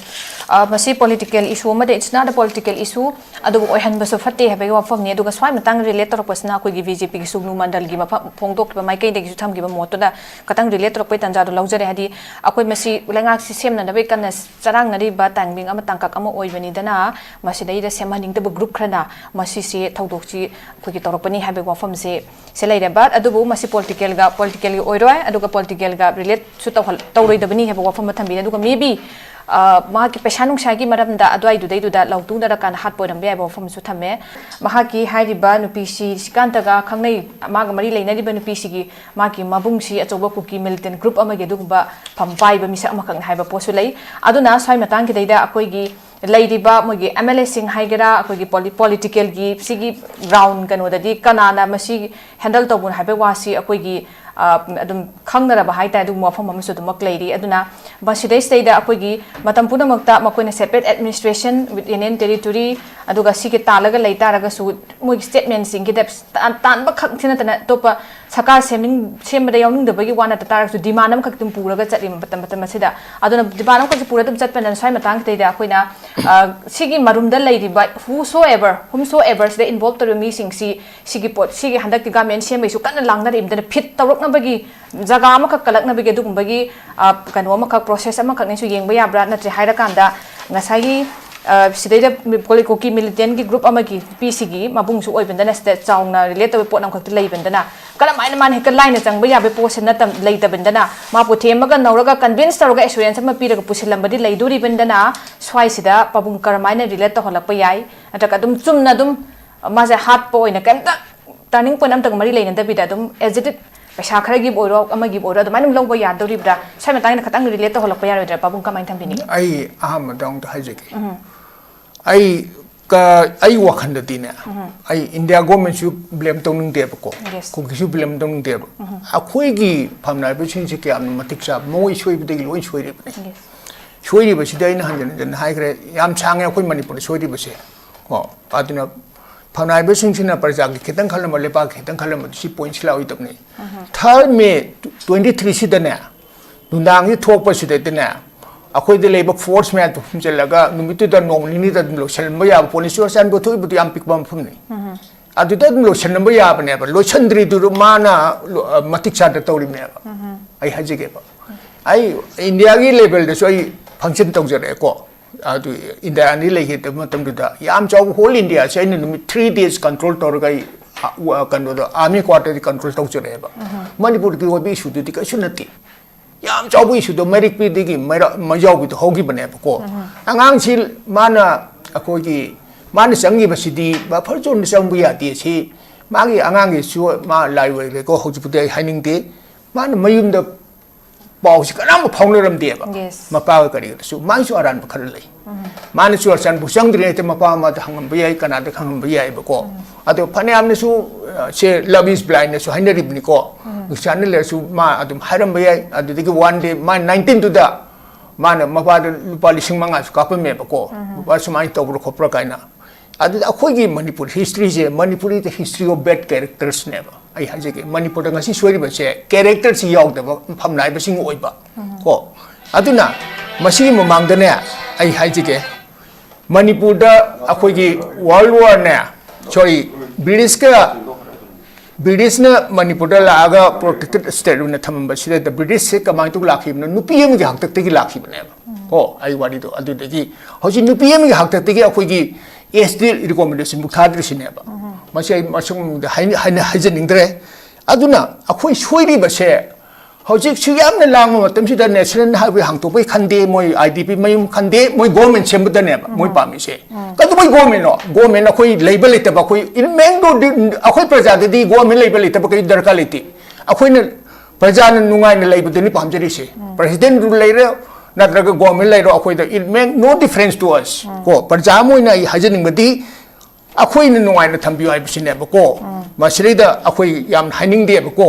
ꯑ, ꯃꯁꯤ political issue ꯑꯃꯗꯤ it's not a political issue, ꯑꯗꯨꯕꯨ ꯑꯣꯏꯍꯟꯕꯁꯨ ꯐꯠꯇꯦ ꯍꯥꯏꯕꯒꯤ ꯋꯥꯐꯝꯅꯤ꯫ ꯑꯗꯨꯒ ꯁ꯭ꯋꯥꯏ ꯃꯇꯥꯡꯗ relate ꯇꯧꯔꯛꯄꯁꯤꯅ ꯑꯩꯈꯣꯏꯒꯤ BJPꯒꯤ ꯁꯨꯒꯅꯨ ꯃꯟꯗꯜꯒꯤ ꯃꯐꯝ ꯐꯣꯡꯗꯣꯛꯈꯤꯕ ꯃꯥꯏꯀꯩꯗꯒꯤꯁꯨ ꯊꯝꯈꯤꯕ ꯃꯣꯠꯇꯨꯗ ꯈꯇꯪ relate ꯇꯧꯔꯛꯄꯒꯤ ꯇꯥꯟꯖꯥꯗꯣ ꯂꯧꯖꯔꯦ꯫ ꯍꯥꯏꯗꯤ ꯑꯩꯈꯣꯏ ꯃꯁꯤ ꯂꯩꯉꯥꯛꯁꯤ ꯁꯦꯝꯅꯅꯕꯒꯤ ꯀꯟꯅ ꯆꯔꯥꯡꯅꯔꯤꯕ timing ꯑꯃ ꯇꯥꯡꯀꯛ ꯑꯃ ꯑꯣꯏꯕꯅꯤꯗꯅ, ꯃꯁꯤꯗꯩꯗ ꯁꯦꯝꯍꯟꯅꯤꯡꯗꯕ group ꯈꯔꯅ ꯃꯁꯤꯁꯦ ꯊꯧꯗꯣꯛꯁꯤ ꯑꯩꯈꯣꯏꯒꯤ ꯇꯧꯔꯛꯄꯅꯤ ꯍꯥꯏꯕꯒꯤ ꯋꯥꯐꯝꯁꯦ ꯁꯤ ꯂꯩꯔꯦ꯫ But ꯑꯗꯨꯕꯨ ꯃꯁꯤ political ꯒ, political ꯒꯤ ꯑꯣꯏꯔꯣꯏ, ꯑꯗꯨꯒ political ꯒ relate ꯁꯨ ꯇꯧꯍꯜ-, ꯇꯧꯔꯣꯏꯗꯕꯅꯤ ꯍꯥꯏꯕ ꯋꯥꯐꯝ ꯑꯃ ꯊꯝꯕꯤꯔꯦ꯫ ꯑꯗꯨꯒ maybe, ꯑ, ꯃꯍꯥꯛꯀꯤ ꯄꯩꯁꯥ ꯅꯨꯡꯁꯥꯒꯤ ꯃꯔꯝꯗ ꯑꯗꯨꯋꯥꯏꯗꯨꯗꯩꯗꯨꯗ ꯂꯥꯎꯊꯣꯛꯅꯔꯀꯥꯟꯗ ꯍꯥꯠꯄ ꯑꯣꯏꯔꯝꯕ ꯌꯥꯏꯕ ꯋꯥꯐꯝ ꯑꯃꯁꯨ ꯊꯝꯃꯦ꯫ ꯃꯍꯥꯛꯀꯤ ꯍꯥꯏꯔꯤꯕ ꯅꯨꯄꯤꯁꯤ ꯁ꯭ꯔꯤꯀꯥꯟꯇꯒ ꯈꯪꯅꯩ, ꯃꯥꯒ ꯃꯔꯤ ꯂꯩꯅꯔꯤꯕ ꯅꯨꯄꯤꯁꯤꯒꯤ ꯃꯥꯒꯤ ꯃꯕꯨꯡꯁꯤ ꯑꯆꯧꯕ ꯀꯨꯀꯤ militant group ꯑꯃꯒꯤ ꯑꯗꯨꯒꯨꯝꯕ ꯐꯝ ꯄꯥꯏꯕ ꯃꯤꯁꯛ ꯑꯃꯈꯛꯅꯤ ꯍꯥꯏꯕ ꯄꯣꯠꯁꯨ ꯂꯩ꯫ ꯑꯗꯨꯅ ꯁ꯭ꯋꯥꯏ ꯃꯇꯥꯡꯒꯤꯗꯩꯗ ꯑꯩꯈꯣꯏꯒꯤ ꯂꯩꯔꯤꯕ ꯃꯣꯏꯒꯤ MLA ꯁꯤꯡ ꯍꯥꯏꯒꯦꯔꯥ, ꯑꯩꯈꯣꯏꯒꯤ poli-, political ꯒꯤ ꯁꯤꯒꯤ ground ꯀꯩꯅꯣꯗꯗꯤ ꯀꯅꯥꯅ ꯃꯁꯤ handle ꯇꯧꯕꯅꯣ ꯍꯥꯏꯕꯒꯤ ꯋꯥꯁꯤ ꯑꯩꯈꯣꯏꯒꯤ, ꯑ, ꯑꯗꯨꯝ ꯈꯪꯅꯔꯕ ꯍꯥꯏꯇꯥꯔꯦ꯫ ꯑꯗꯨꯒꯨꯝꯕ ꯋꯥꯐꯝ ꯑꯃꯁꯨ ꯑꯗꯨꯃꯛ ꯂꯩꯔꯤ꯫ ꯑꯗꯨꯅ ꯃꯁꯤꯗꯩꯁꯤꯗꯩꯗ ꯑꯩꯈꯣꯏꯒꯤ ꯃꯇꯝ ꯄꯨꯝꯅꯃꯛꯇ ꯃꯈꯣꯏꯅ separate administration with union territory, ꯑꯗꯨꯒ ꯁꯤꯒꯤ ꯇꯥꯜꯂꯒ ꯂꯩ ꯇꯥꯔꯒꯁꯨ ꯃꯣꯏꯒꯤ statement ꯁꯤꯡꯒꯤꯗ ꯇꯥꯟ-, ꯇꯥꯟꯕ ꯈꯛ ꯅꯠꯇꯅ ꯑꯇꯣꯞꯄ ꯁꯔꯀꯥꯔ ꯁꯦꯝꯅꯤꯡ-, ꯁꯦꯝꯕꯗ ꯌꯥꯎꯅꯤꯡꯗꯕꯒꯤ ꯋꯥ ꯅꯠꯇ ꯇꯥꯔꯒꯁꯨ demand ꯑꯃꯈꯛ ꯑꯗꯨꯝ ꯄꯨꯔꯒ ꯆꯠꯂꯤ ꯃꯇꯝ, ꯃꯇꯝ ꯑꯁꯤꯗ꯫ ꯑꯗꯨꯅ demand ꯑꯃꯈꯛꯁꯦ ꯄꯨꯔꯒ ꯑꯗꯨꯝ ꯆꯠꯄꯅꯤꯅ ꯁ꯭ꯋꯥꯏ ꯃꯇꯥꯡꯁꯤꯗꯩꯗ ꯑꯩꯈꯣꯏꯅ, ꯑ, ꯁꯤꯒꯤ ꯃꯔꯨꯝꯗ ꯂꯩꯔꯤꯕ whosoever, whomsoever ꯁꯤꯗ involve ꯇꯧꯔꯤꯕ ꯃꯤꯁꯤꯡꯁꯤ ꯁꯤꯒꯤ ꯄꯣꯠ, ꯁꯤꯒꯤ ꯍꯟꯗꯛꯀꯤ government ꯁꯦꯝꯕꯩꯁꯨ ꯀꯟꯅ ꯂꯥꯡꯅꯔꯤꯕꯗꯅ fit ꯇꯧꯔꯛꯅꯕꯒꯤ ꯖꯒꯥ ꯑꯃꯈꯛ ꯀꯜꯂꯛꯅꯕꯒꯤ ꯑꯗꯨꯒꯨꯝꯕꯒꯤ, ꯑ, ꯀꯩꯅꯣ ꯑꯃꯈꯛ, process ꯑꯃꯈꯛꯅꯤꯁꯨ ꯌꯦꯡꯕ ꯌꯥꯕ꯭ꯔꯥ? ꯅꯠꯇ꯭ꯔꯦ ꯍꯥꯏꯔꯀꯥꯟꯗ ꯉꯁꯥꯏꯒꯤ, ꯑ, ꯁꯤꯗꯩꯗ ꯀꯣꯂꯤ-, ꯀꯨꯀꯤ militant ꯒꯤ group ꯑꯃꯒꯤ ꯅꯨꯄꯤꯁꯤꯒꯤ ꯃꯕꯨꯡꯁꯨ ꯑꯣꯏꯕꯅꯤꯅ ꯁꯤꯗ ꯆꯥꯎꯅ relate ꯇꯧꯕ ꯄꯣꯠ ꯑꯃꯈꯛꯇꯤ ꯂꯩꯕꯅꯤꯅ ꯀꯔꯝꯍꯥꯏꯅ ꯃꯥꯅ ꯍꯦꯛꯇ ꯂꯥꯏꯅ ꯆꯪꯕ ꯌꯥꯕꯒꯤ ꯄꯣꯠꯁꯦ ꯅꯠꯇ-, ꯂꯩꯇꯕꯅꯤꯅ ꯃꯥꯕꯨ ꯊꯦꯝꯃꯒ ꯅꯧꯔꯒ convince ꯇꯧꯔꯒ assurance ꯑꯃ ꯄꯤꯔꯒ ꯄꯨꯁꯤꯜꯂꯝꯕꯗꯤ ꯂꯩꯗꯣꯔꯤꯕꯅꯤꯅ ꯁ꯭ꯋꯥꯏꯁꯤꯗ ꯄꯥꯕꯨꯡ ꯀꯔꯝꯍꯥꯏꯅ relate ꯇꯧꯍꯜꯂꯛꯄ ꯌꯥꯏ? ꯅꯠꯇ꯭ꯔꯒ ꯑꯗꯨꯝ ꯆꯨꯝꯅ ꯑꯗꯨꯝ ꯃꯥꯁꯦ ꯍꯥꯠꯄ ꯑꯣꯏꯅ ꯀꯩꯝꯇ turning point ꯑꯝꯇꯒ ꯃꯔꯤ ꯂꯩꯅꯗꯕꯤꯗ ꯑꯗꯨꯝ as it is ꯄꯩꯁꯥ ꯈꯔꯒꯤꯕꯨ ꯑꯣꯏꯔꯣ, ꯑꯃꯒꯤꯕꯨ ꯑꯣꯏꯔꯣ, ꯑꯗꯨꯃꯥꯏꯅ ꯑꯗꯨꯝ ꯂꯧꯕ ꯌꯥꯗꯧꯔꯤꯕ꯭ꯔꯥ? ꯁ꯭ꯋꯥꯏ ꯃꯇꯥꯡꯗ ꯈꯇꯪ relate ꯇꯧꯍꯜꯂꯛꯄ ꯌꯥꯔꯣꯏꯗ꯭ꯔꯥ? ꯄꯥꯕꯨꯡ ꯀꯃꯥꯏꯅ ꯊꯝꯕꯤꯅꯤꯡꯉꯤ? ꯑꯩ ꯑꯍꯥꯟꯕꯗ ꯑꯃꯨꯛꯇ ꯍꯥꯏꯖꯒꯦ꯫ ꯑꯩ ꯀ-, ꯑꯩ ꯋꯥꯈꯜꯗꯗꯤꯅꯦ, ꯑꯩ ꯏꯟꯗꯤꯌꯥ ꯒꯣꯔꯃꯦꯟꯁꯨ blame ꯇꯧꯅꯤꯡꯗꯦꯕꯀꯣ, Yes. ꯀꯨꯀꯤꯁꯨ blame ꯇꯧꯅꯤꯡꯗꯦꯕ꯫ ꯑꯩꯈꯣꯏꯒꯤ ꯐꯝꯅꯥꯏꯕꯁꯤꯡꯁꯦ ꯀꯌꯥꯝꯅ ꯃꯇꯤꯛ ꯆꯥꯕ, ꯃꯣꯏ ꯁꯣꯏꯕꯗꯒꯤ ꯂꯣꯏ ꯁꯣꯏꯔꯤꯕꯅꯤ꯫ Yes. ꯁꯣꯏꯔꯤꯕꯁꯤꯗꯤ ꯑꯩꯅ ꯍꯟꯖꯤꯟ ꯍꯟꯖꯤꯟ ꯍꯥꯏꯈ꯭ꯔꯦ, ꯌꯥꯝ ꯁꯥꯡꯉꯦ ꯑꯩꯈꯣꯏ ꯃꯅꯤꯄꯨꯔꯗ ꯁꯣꯏꯔꯤꯕꯁꯦ꯫ ꯀꯣ, ꯑꯗꯨꯅ ꯐꯝꯅꯥꯏꯕꯁꯤꯡꯁꯤꯅ ꯄ꯭ꯔꯖꯥꯒꯤ ꯈꯤꯇꯪ ꯈꯜꯂꯝꯕ, ꯂꯩꯕꯥꯛꯀꯤ ꯈꯤꯇꯪ ꯈꯜꯂꯝꯕꯗꯤ ꯁꯤ point ꯁꯤ ꯂꯥꯛꯑꯣꯏꯗꯕꯅꯤ꯫ Third May twenty three ꯁꯤꯗꯅꯦ, ꯅꯨꯡꯗꯥꯡꯁꯤ ꯊꯣꯛꯄꯁꯤꯗꯗꯤꯅꯦ, ꯑꯩꯈꯣꯏꯗ ꯂꯩꯕ ꯐꯣꯔꯁ ꯃꯌꯥꯝꯗꯣ ꯍꯨꯝꯖꯤꯜꯂꯒ ꯅꯨꯃꯤꯠꯇꯨꯗ, ꯅꯣꯡ ꯅꯤꯅꯤꯗ ꯑꯗꯨꯝ ꯂꯣꯏꯁꯤꯜꯂꯝꯕ ꯌꯥꯕ ꯄꯣꯠꯅꯤ꯫ ꯆꯨꯔꯥꯆꯥꯟꯄꯨꯔ ꯊꯣꯛꯏꯕꯗꯨ ꯌꯥꯝ ꯄꯤꯛꯄ ꯃꯐꯝꯅꯤ꯫ ꯑꯗꯨꯗ ꯑꯗꯨꯝ ꯂꯣꯏꯁꯤꯟꯅꯕ ꯌꯥꯕꯅꯦꯕ꯫ ꯂꯣꯏꯁꯤꯟꯗ꯭ꯔꯤꯗꯨ ꯃꯥꯅ ꯂꯣ-, ꯑ, ꯃꯇꯤꯛ ꯆꯥꯗ ꯇꯧꯔꯤꯕꯅꯦꯕ꯫ ꯑꯩ ꯍꯥꯏꯖꯒꯦꯕ, ꯑꯩ ꯏꯟꯗꯤꯌꯥꯒꯤ ꯂꯦꯚꯦꯜꯗꯁꯨ ꯑꯩ ꯐꯪꯁꯟ ꯇꯧꯖꯔꯛꯑꯦꯀꯣ꯫ ꯑꯗꯨ ꯏꯟꯗꯤꯌꯥ ꯑꯅꯤ ꯂꯩꯈꯤꯗꯕ ꯃꯇꯝꯗꯨꯗ ꯌꯥꯝ ꯆꯥꯎꯕ ꯍꯣꯜ ꯏꯟꯗꯤꯌꯥꯁꯦ ꯑꯩꯅ ꯅꯨꯃꯤꯠ ꯊ꯭ꯔꯤ ꯗꯦꯖ ꯀꯟꯇ꯭ꯔꯣꯜ ꯇꯧꯔꯒ ꯑꯩ, ꯑ, ꯋꯥ-, ꯀꯩꯅꯣꯗ, ꯑꯥꯔꯃꯤ ꯀ꯭ꯋꯥꯇꯔꯗꯤ ꯀꯟꯇ꯭ꯔꯣꯜ ꯇꯧꯖꯔꯛꯑꯦꯕ꯫ ꯃꯅꯤꯄꯨꯔꯒꯤ ꯑꯣꯏꯕ ꯏꯁꯨꯗꯨꯗꯤ ꯀꯩꯁꯨ ꯅꯠꯇꯦ꯫ ꯌꯥꯝ ꯆꯥꯎꯕ ꯏꯁꯨꯗꯣ ꯃꯩꯔꯤꯛꯄꯤꯗꯒꯤ ꯃꯩꯔꯥ-, ꯃꯩꯖꯥꯎꯕꯤꯗꯣ ꯍꯧꯈꯤꯕꯅꯦꯕꯀꯣ꯫ ꯑꯉꯥꯡꯁꯤ ꯃꯥꯅ, ꯑꯩꯈꯣꯏꯒꯤ, ꯃꯥꯅ ꯆꯪꯈꯤꯕꯁꯤꯗꯤ ꯕꯐꯔ ꯖꯣꯟꯗ ꯆꯪꯕ ꯌꯥꯗꯦ꯫ ꯁꯤ ꯃꯥꯒꯤ ꯑꯉꯥꯡꯒꯤꯁꯨ ꯃꯥ ꯂꯥꯏ ꯑꯣꯏꯈ꯭ꯔꯦꯀꯣ꯫ ꯍꯧꯖꯤꯛꯄꯨꯗꯤ ꯑꯩ ꯍꯥꯏꯅꯤꯡꯗꯦ꯫ ꯃꯥꯅ ꯃꯌꯨꯝꯗ ꯄꯥꯎꯁꯤ ꯀꯅꯥꯝ ꯐꯥꯎꯅꯔꯝꯗꯦꯕ꯫ Yes. ꯃꯄꯥꯒ ꯀꯔꯤꯒꯗꯁꯨ ꯃꯥꯒꯤꯁꯨ ꯑꯔꯥꯟꯕ ꯈꯔ ꯂꯩ꯫ ꯃꯥꯅ ꯆꯨꯔꯥꯆꯥꯟꯄꯨꯔ ꯆꯪꯗ꯭ꯔꯤꯉꯩꯗ ꯃꯄꯥ ꯑꯃꯗ ꯍꯪꯉꯝꯕ ꯌꯥꯏ, ꯀꯅꯥꯗ ꯈꯪꯉꯝꯕ ꯌꯥꯏꯑꯕꯀꯣ꯫ ꯑꯗꯣ ꯐꯅꯌꯥꯝꯅꯁꯨ, ꯑ, ꯁꯦ love is blind ꯅꯁꯨ ꯍꯥꯏꯅꯔꯤꯕꯅꯤꯀꯣ꯫ ꯅꯨꯡꯁꯤꯆꯥꯟꯅ ꯂꯩꯔꯁꯨ ꯃꯥ ꯑꯗꯨꯝ ꯍꯥꯏꯔꯝꯕ ꯌꯥꯏ꯫ ꯑꯗꯨꯗꯒꯤ one day ꯃꯥ nineteenꯗꯨꯗ ꯃꯥꯅ ꯃꯄꯥꯗ ꯂꯨꯄꯥ ꯂꯤꯁꯤꯡ ꯃꯉꯥꯁꯨ ꯀꯥꯞꯄꯝꯃꯦꯕꯀꯣ꯫ ꯂꯨꯄꯥ ꯁꯨꯃꯥꯏꯅ ꯇꯧꯕ꯭ꯔꯥ ꯈꯣꯠꯄ꯭ꯔꯥ ꯀꯥꯏꯅ꯫ ꯑꯗꯨꯗ ꯑꯩꯈꯣꯏꯒꯤ Manipur historyꯁꯦ, Manipuri is the history of bad charactersꯅꯦꯕ꯫ ꯑꯩ ꯍꯥꯏꯖꯒꯦ, ꯃꯅꯤꯄꯨꯔꯗ ꯉꯁꯤ ꯁꯣꯏꯔꯤꯕꯁꯦ characterꯁꯤ ꯌꯥꯎꯗꯕ ꯃꯐꯝ ꯅꯥꯏꯕꯁꯤꯡ ꯑꯣꯏꯕ꯫ ꯀꯣ꯫ ꯑꯗꯨꯅ ꯃꯁꯤꯒꯤ ꯃꯃꯥꯡꯗꯅꯦ, ꯑꯩ ꯍꯥꯏꯖꯒꯦ, ꯃꯅꯤꯄꯨꯔꯗ ꯑꯩꯈꯣꯏꯒꯤ World Warꯅꯦ, sorry, Britishꯀ, Britishꯅ ꯃꯅꯤꯄꯨꯔꯗ ꯂꯥꯛꯑꯒ protected state ꯑꯣꯏꯅ ꯊꯝꯃꯝꯕꯁꯤꯗ Britishꯁꯦ ꯀꯃꯥꯏꯅ ꯇꯧ ꯂꯥꯛꯈꯤꯕꯅꯣ? ꯅꯨꯄꯤ ꯑꯃꯒꯤ ꯍꯥꯛꯇꯛꯇꯒꯤ ꯂꯥꯛꯈꯤꯕꯅꯦꯕ꯫ ꯀꯣ, ꯑꯩ ꯋꯥꯔꯤꯗꯣ ꯑꯗꯨꯗꯒꯤ ꯍꯧꯖꯤꯛ ꯅꯨꯄꯤ ꯑꯃꯒꯤ ꯍꯥꯛꯇꯛꯇꯒꯤ ꯑꯩꯈꯣꯏꯒꯤ S T recommendationꯕꯨ ꯊꯥꯗ꯭ꯔꯤꯁꯤꯅꯦꯕ꯫ ꯃꯁꯤ ꯑꯩ ꯃꯁꯨꯝꯗ ꯍꯥꯏ-, ꯍꯥꯏꯅ ꯍꯥꯏꯖꯅꯤꯡꯗ꯭ꯔꯦ꯫ ꯑꯗꯨꯅ ꯑꯩꯈꯣꯏ ꯁꯣꯏꯔꯤꯕꯁꯦ, ꯍꯧꯖꯤꯛꯁꯨ ꯌꯥꯝꯅ ꯂꯥꯡꯕ ꯃꯇꯝꯁꯤꯗ National Highway ꯍꯥꯡꯇꯣꯛꯄꯩ ꯈꯟꯗꯦ, ꯃꯣꯏ I D P ꯃꯌꯨꯝ ꯈꯟꯗꯦ, ꯃꯣꯏ government ꯁꯦꯝꯕꯗꯅꯦꯕ ꯃꯣꯏ ꯄꯥꯝꯃꯤꯁꯦ꯫ ꯀꯩꯗꯧꯕꯩ governmentꯅꯣ? Government ꯑꯩꯈꯣꯏ ꯂꯩꯕ ꯂꯩꯇꯕ, ꯑꯩꯈꯣꯏ ꯏꯜꯃꯦꯡꯗꯣ ꯑꯩꯈꯣꯏ ꯄ꯭ꯔꯖꯥꯗꯗꯤ government ꯂꯩꯕ ꯂꯩꯇꯕ ꯀꯔꯤ ꯗꯔꯀꯥꯔ ꯂꯩꯇꯦ꯫ ꯑꯩꯈꯣꯏꯅ ꯄ꯭ꯔꯖꯥꯅ ꯅꯨꯡꯉꯥꯏꯅ ꯂꯩꯕꯗꯨꯅꯤ ꯄꯥꯝꯖꯔꯤꯁꯦ꯫ Presidentꯗꯨ ꯂꯩꯔꯦ, ꯅꯠꯇ꯭ꯔꯒ government ꯂꯩꯔꯣ, ꯑꯩꯈꯣꯏꯗ it make no difference to us꯫ ꯀꯣ, ꯄ꯭ꯔꯖꯥ ꯑꯃ ꯑꯣꯏꯅ ꯑꯩ ꯍꯥꯏꯖꯅꯤꯡꯕꯗꯤ, ꯑꯩꯈꯣꯏꯅ ꯅꯨꯡꯉꯥꯏꯅ ꯊꯝꯕꯤꯌꯨ ꯍꯥꯏꯕꯁꯤꯅꯦꯕꯀꯣ꯫ ꯃꯁꯤꯗꯩꯗ ꯑꯩꯈꯣꯏ ꯌꯥꯝ ꯍꯥꯏꯅꯤꯡꯗꯦꯕꯀꯣ꯫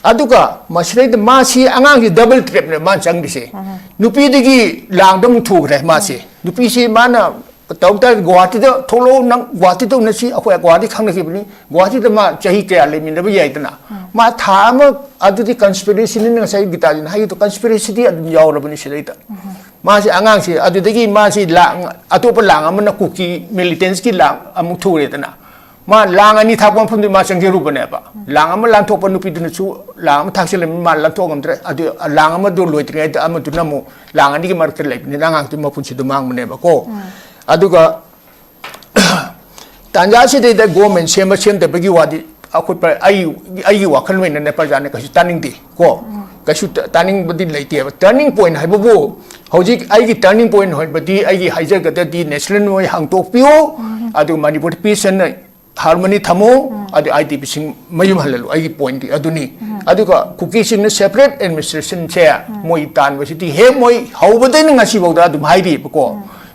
ꯑꯗꯨꯒ ꯃꯁꯤꯗꯩꯗ ꯃꯥꯁꯤ ꯑꯉꯥꯡꯁꯤ double trapꯅꯦ ꯃꯥꯅ ꯆꯪꯗ꯭ꯔꯤꯁꯦ꯫ ꯅꯨꯄꯤꯗꯒꯤ ꯂꯥꯡꯗ ꯑꯃꯨꯛ ꯊꯨꯈ꯭ꯔꯦ ꯃꯥꯁꯦ꯫ ꯅꯨꯄꯤꯁꯤ ꯃꯥꯅ ꯇꯧ ꯇꯥꯔꯗꯤ ꯒꯨꯋꯥꯍꯥꯇꯤꯗ ꯊꯣꯛꯂꯛꯑꯣ, ꯅꯪ ꯒꯨꯋꯥꯍꯥꯇꯤꯗ ꯎꯅꯁꯤ, ꯑꯩꯈꯣꯏ ꯒꯨꯋꯥꯍꯥꯇꯤ ꯈꯪꯅꯈꯤꯕꯅꯤ꯫ ꯒꯨꯋꯥꯍꯥꯇꯤꯗ ꯃꯥ ꯆꯍꯤ ꯀꯌꯥ ꯂꯩꯃꯤꯟꯅꯕ ꯌꯥꯏꯗꯅ꯫ ꯃꯥ ꯊꯥ ꯑꯃ ꯑꯗꯨꯗꯤ ꯀꯟꯁꯄꯤꯔꯦꯁꯤꯅꯤꯅ ꯉꯁꯥꯏ ꯒꯤꯇꯥꯖꯤꯅ ꯍꯥꯏꯒꯤꯗꯣ, ꯀꯟꯁꯄꯤꯔꯦꯁꯤꯗꯤ ꯑꯗꯨꯝ ꯌꯥꯎꯔꯕꯅꯤ ꯁꯤꯗꯩꯗ꯫ ꯃꯥꯁꯤ ꯑꯉꯥꯡꯁꯤ ꯑꯗꯨꯗꯒꯤ ꯃꯥꯁꯤ ꯂꯥꯡ, ꯑꯇꯣꯞꯄ ꯂꯥꯡ ꯑꯃꯅ ꯀꯨꯀꯤ ꯃꯤꯂꯤꯇꯦꯟꯁꯀꯤ ꯂꯥꯡ ꯑꯃꯨꯛ ꯊꯨꯔꯦꯗꯅ꯫ ꯃꯥ ꯂꯥꯡ ꯑꯅꯤ ꯊꯥꯛꯄ ꯃꯐꯝꯗꯨ ꯃꯥ ꯆꯪꯖꯔꯨꯕꯅꯦꯕ꯫ ꯂꯥꯡ ꯑꯃ ꯂꯥꯟꯊꯣꯛꯄ ꯅꯨꯄꯤꯗꯨꯅꯁꯨ ꯂꯥꯡ ꯑꯃ ꯊꯥꯛꯆꯜꯂꯝꯃꯤ, ꯃꯥ ꯂꯥꯟꯊꯣꯛ ꯉꯝꯗ꯭ꯔꯦ꯫ ꯑꯗꯨ ꯂꯥꯡ ꯑꯃꯗꯨ ꯂꯣꯏꯗ꯭ꯔꯤꯉꯩꯗ ꯑꯃꯗꯨꯅ ꯑꯃꯨꯛ ꯂꯥꯡ ꯑꯅꯤꯒꯤ ꯃꯔꯛꯇ ꯂꯩꯕꯅꯤꯅ ꯑꯉꯥꯡꯗꯨ ꯃꯄꯨꯟꯁꯤꯗꯣ ꯃꯥꯡꯕꯅꯦꯕꯀꯣ꯫ ꯑꯗꯨꯒ ꯇꯥꯟꯖꯥꯁꯤꯗꯩꯗ ꯒꯣꯔꯃꯦꯟ ꯁꯦꯝꯕ ꯁꯦꯝꯗꯕꯒꯤ ꯋꯥꯗꯤ ꯑꯩꯈꯣꯏ ꯄ꯭ꯔ-, ꯑꯩ, ꯑꯩꯒꯤ ꯋꯥꯈꯜ ꯑꯣꯏꯅꯅꯦ ꯄ꯭ꯔꯖꯥꯅ ꯀꯩꯁꯨ ꯇꯥꯅꯤꯡꯗꯦ ꯀꯣ꯫ ꯀꯩꯁꯨ ꯇ-, ꯇꯥꯅꯤꯡꯕꯗꯤ ꯂꯩꯇꯦꯕ꯫ ꯇꯔꯅꯤꯡ ꯄꯣꯏꯟ ꯍꯥꯏꯕꯕꯨ ꯍꯧꯖꯤꯛ ꯑꯩꯒꯤ ꯇꯔꯅꯤꯡ ꯄꯣꯏꯟ ꯍꯥꯏꯕꯗꯤ ꯑꯩꯒꯤ ꯍꯥꯏꯖꯒꯗꯗꯤ ꯅꯦꯁꯅꯦꯜ ꯃꯣꯏ ꯍꯥꯡꯗꯣꯛꯄꯤꯌꯨ, ꯑꯗꯨꯒ ꯃꯅꯤꯄꯨꯔꯗ ꯄꯤꯁ ꯑꯦꯟ ꯍꯥꯔꯃꯣꯅꯤ ꯊꯝꯃꯨ, ꯑꯗꯨ ꯑꯥꯏ ꯗꯤ ꯄꯤꯁꯤꯡ ꯃꯌꯨꯝ ꯍꯜꯍꯜꯂꯨ, ꯑꯩꯒꯤ ꯄꯣꯏꯟꯗꯤ ꯑꯗꯨꯅꯤ꯫ ꯑꯗꯨꯒ ꯀꯨꯀꯤꯁꯤꯡꯅ ꯁꯦꯄꯔꯦꯠ ꯑꯦꯗꯃꯤꯅꯤꯁꯇ꯭ꯔꯦꯁꯟꯁꯦ ꯃꯣꯏ ꯇꯥꯟꯕꯁꯤꯗꯤ ꯍꯦꯛ ꯃꯣꯏ ꯍꯧꯕꯗꯩꯅ ꯉꯁꯤꯐꯥꯎꯗ ꯑꯗꯨꯝ ꯍꯥꯏꯔꯤꯕꯀꯣ꯫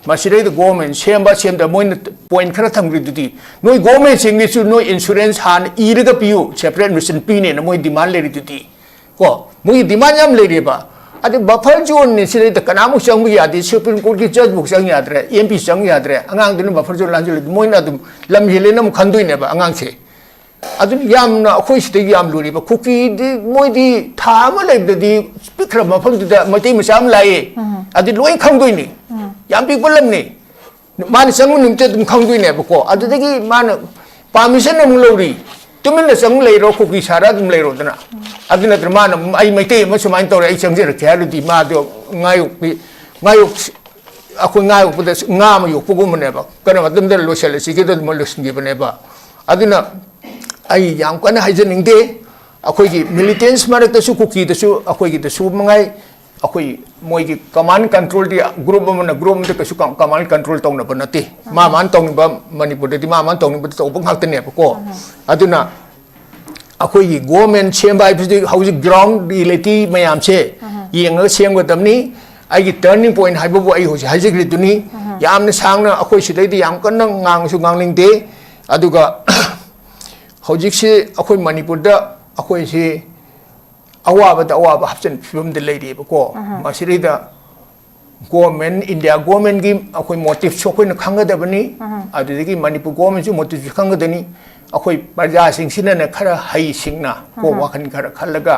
ꯃꯁꯤꯗꯩꯗ ꯒꯣꯔꯃꯦꯟ ꯁꯦꯝꯕ ꯁꯦꯝꯗꯕ ꯃꯣꯏꯅ ꯄꯣꯏꯟ ꯈꯔ ꯊꯝꯈ꯭ꯔꯤꯗꯨꯗꯤ, ꯅꯣꯏ ꯒꯣꯔꯃꯦꯟꯁꯤꯡꯒꯤꯁꯨ ꯅꯣꯏ ꯏꯟꯁꯨꯔꯦꯟꯁ ꯍꯥꯟꯅ ꯏꯔꯒ ꯄꯤꯌꯨ, ꯁꯦꯄꯔꯦꯠ ꯑꯦꯗꯃꯤꯅꯤꯁꯇ꯭ꯔꯦꯁꯟ ꯄꯤꯅꯦꯅ ꯃꯣꯏ ꯗꯤꯃꯥꯟ ꯂꯩꯔꯤꯗꯨꯗꯤ꯫ ꯀꯣ, ꯃꯣꯏꯒꯤ ꯗꯤꯃꯥꯟ ꯌꯥꯝ ꯂꯩꯔꯤꯕ꯫ ꯑꯗꯩ ꯕꯐꯔ ꯖꯣꯟꯅꯤ, ꯁꯤꯗꯩꯗ ꯀꯅꯥꯃꯨꯛ ꯆꯪꯕ ꯌꯥꯗꯦ, ꯁꯨꯄ꯭ꯔꯤꯝ ꯀꯣꯔꯠꯀꯤ ꯖꯖꯐꯥꯎ ꯆꯪ ꯌꯥꯗ꯭ꯔꯦ, ꯑꯦꯝ ꯄꯤ ꯆꯪ ꯌꯥꯗ꯭ꯔꯦ, ꯑꯉꯥꯡꯗꯨꯅ ꯕꯐꯔ ꯖꯣꯟ ꯂꯥꯟꯁꯤꯜꯂꯗꯤ ꯃꯣꯏꯅ ꯑꯗꯨꯝ ꯂꯝ ꯍꯦꯜꯂꯦꯅ ꯑꯃꯨꯛ ꯈꯟꯗꯣꯏꯅꯦꯕ ꯑꯉꯥꯡꯁꯦ꯫ ꯑꯗꯨꯅ ꯌꯥꯝꯅ ꯑꯩꯈꯣꯏ ꯁꯤꯗ ꯌꯥꯝ ꯂꯨꯔꯤꯕ ꯀꯨꯀꯤꯗꯤ, ꯃꯣꯏꯗꯤ ꯊꯥ ꯑꯃ ꯂꯩꯕꯗꯗꯤ ꯄꯤꯛꯈ꯭ꯔꯕ ꯃꯐꯝꯗꯨꯗ ꯃꯩꯇꯩ ꯃꯆꯥ ꯑꯃ ꯂꯥꯛꯑꯦ, ꯑꯗꯨ ꯂꯣꯏ ꯈꯪꯗꯣꯏꯅꯤ꯫ ꯌꯥꯝ ꯄꯤꯛꯄ ꯂꯝꯅꯤ꯫ ꯃꯥꯅ ꯆꯪꯕ ꯅꯨꯃꯤꯠꯇ ꯑꯗꯨꯝ ꯈꯪꯗꯣꯏꯅꯦꯕꯀꯣ꯫ ꯑꯗꯨꯗꯒꯤ ꯃꯥꯅ ꯄꯥꯔꯃꯤꯁꯟ ꯑꯃꯨꯛ ꯂꯧꯔꯤ, "ꯇꯨꯃꯤꯟꯅ ꯆꯪ ꯂꯩꯔꯣ, ꯀꯨꯀꯤ ꯁꯥꯔ ꯑꯗꯨꯝ ꯂꯩꯔꯣꯗꯅ"꯫ ꯑꯗꯨ ꯅꯠꯇ꯭ꯔ ꯃꯥꯅ, "ꯑꯩ ꯃꯩꯇꯩ ꯑꯃ ꯁꯨꯃꯥꯏꯅ ꯇꯧꯔꯦ, ꯑꯩ ꯆꯪꯖꯔꯛꯀꯦ" ꯍꯥꯏꯔꯗꯤ ꯃꯥꯗꯣ ꯉꯥ ꯌꯣꯛꯄꯤ, ꯉꯥ ꯌꯣꯛ-, ꯑꯩꯈꯣꯏ ꯉꯥ ꯌꯣꯛꯄꯗ ꯉꯥ ꯑꯃ ꯌꯣꯛꯄꯒꯨꯝꯕꯅꯦꯕ꯫ ꯀꯩꯅꯣ ꯃꯇꯝꯗ ꯂꯣꯏꯁꯤꯜꯂꯁꯤꯒꯦꯗ ꯑꯗꯨꯝ ꯂꯣꯏꯁꯤꯟꯈꯤꯕꯅꯦꯕ꯫ ꯑꯗꯨꯅ ꯑꯩ ꯌꯥꯝ ꯀꯟꯅ ꯍꯥꯏꯖꯅꯤꯡꯗꯦ꯫ ꯑꯩꯈꯣꯏꯒꯤ ꯃꯤꯂꯤꯇꯦꯟꯁ ꯃꯔꯛꯇꯁꯨ, ꯀꯨꯀꯤꯗꯁꯨ, ꯑꯩꯈꯣꯏꯒꯤꯗꯁꯨ ꯃꯉꯥꯏ, ꯑꯩꯈꯣꯏ ꯃꯣꯏꯒꯤ ꯀꯃꯥꯟ ꯀꯟꯇ꯭ꯔꯣꯜꯗꯤ ꯒ꯭ꯔꯨꯞ ꯑꯃꯅ ꯒ꯭ꯔꯨꯞ ꯑꯃꯗ ꯀꯩꯁꯨ ꯀꯝ-, ꯀꯃꯥꯟ ꯀꯟꯇ꯭ꯔꯣꯜ ꯇꯧꯅꯕ ꯅꯠꯇꯦ꯫ ꯃꯥ ꯃꯥꯅ ꯇꯧꯅꯤꯡꯕ, ꯃꯅꯤꯄꯨꯔꯗꯗꯤ ꯃꯥ ꯃꯥꯅ ꯇꯧꯅꯤꯡꯕꯗ ꯇꯧꯕ ꯉꯥꯛꯇꯅꯦꯕꯀꯣ꯫ ꯑꯗꯨꯅ ꯑꯩꯈꯣꯏꯒꯤ ꯒꯣꯔꯃꯦꯟ ꯁꯦꯝꯕ ꯍꯥꯏꯕꯁꯤꯗꯤ ꯍꯧꯖꯤꯛ ꯒ꯭ꯔꯥꯎꯟ ꯔꯤꯌꯦꯂꯤꯇꯤ ꯃꯌꯥꯝꯁꯦ ꯌꯦꯡꯉꯒ ꯁꯦꯝꯒꯗꯕꯅꯤ꯫ ꯑꯩꯒꯤ ꯇꯔꯅꯤꯡ ꯄꯣꯏꯟ ꯍꯥꯏꯕꯕꯨ ꯑꯩ ꯍꯧꯖꯤꯛ ꯍꯥꯏꯖꯈ꯭ꯔꯤꯗꯨꯅꯤ꯫ ꯌꯥꯝꯅ ꯁꯥꯡꯅ ꯑꯩꯈꯣꯏ ꯁꯤꯗꯩꯗꯤ ꯌꯥꯝ ꯀꯟꯅ ꯉꯥꯡꯁꯨ ꯉꯥꯡꯅꯤꯡꯗꯦ꯫ ꯑꯗꯨꯒ ꯍꯧꯖꯤꯛꯁꯤ ꯑꯩꯈꯣꯏ ꯃꯅꯤꯄꯨꯔꯗ ꯑꯩꯈꯣꯏꯁꯤ ꯑꯋꯥꯕꯗ ꯑꯋꯥꯕ ꯍꯥꯞꯆꯤꯟꯕ ꯐꯤꯕꯝꯗ ꯂꯩꯔꯤꯕꯀꯣ꯫ ꯃꯁꯤꯗꯩꯗ ꯒꯣꯔꯃꯦꯟ, ꯏꯟꯗꯤꯌꯥ ꯒꯣꯔꯃꯦꯟꯒꯤ ꯑꯩꯈꯣꯏ ꯃꯣꯇꯤꯞꯁꯨ ꯑꯩꯈꯣꯏꯅ ꯈꯪꯒꯗꯕꯅꯤ, ꯑꯗꯨꯗꯒꯤ ꯃꯅꯤꯄꯨꯔ ꯒꯣꯔꯃꯦꯟꯁꯨ ꯃꯣꯇꯤꯞꯁꯨ ꯈꯪꯒꯗꯕꯅꯤ꯫ ꯑꯩꯈꯣꯏ ꯄ꯭ꯔꯖꯥꯁꯤꯡꯁꯤꯅꯅꯦ ꯈꯔ ꯍꯩꯁꯤꯡꯅ ꯀꯣ ꯋꯥꯈꯜ ꯈꯔ ꯈꯜꯂꯒ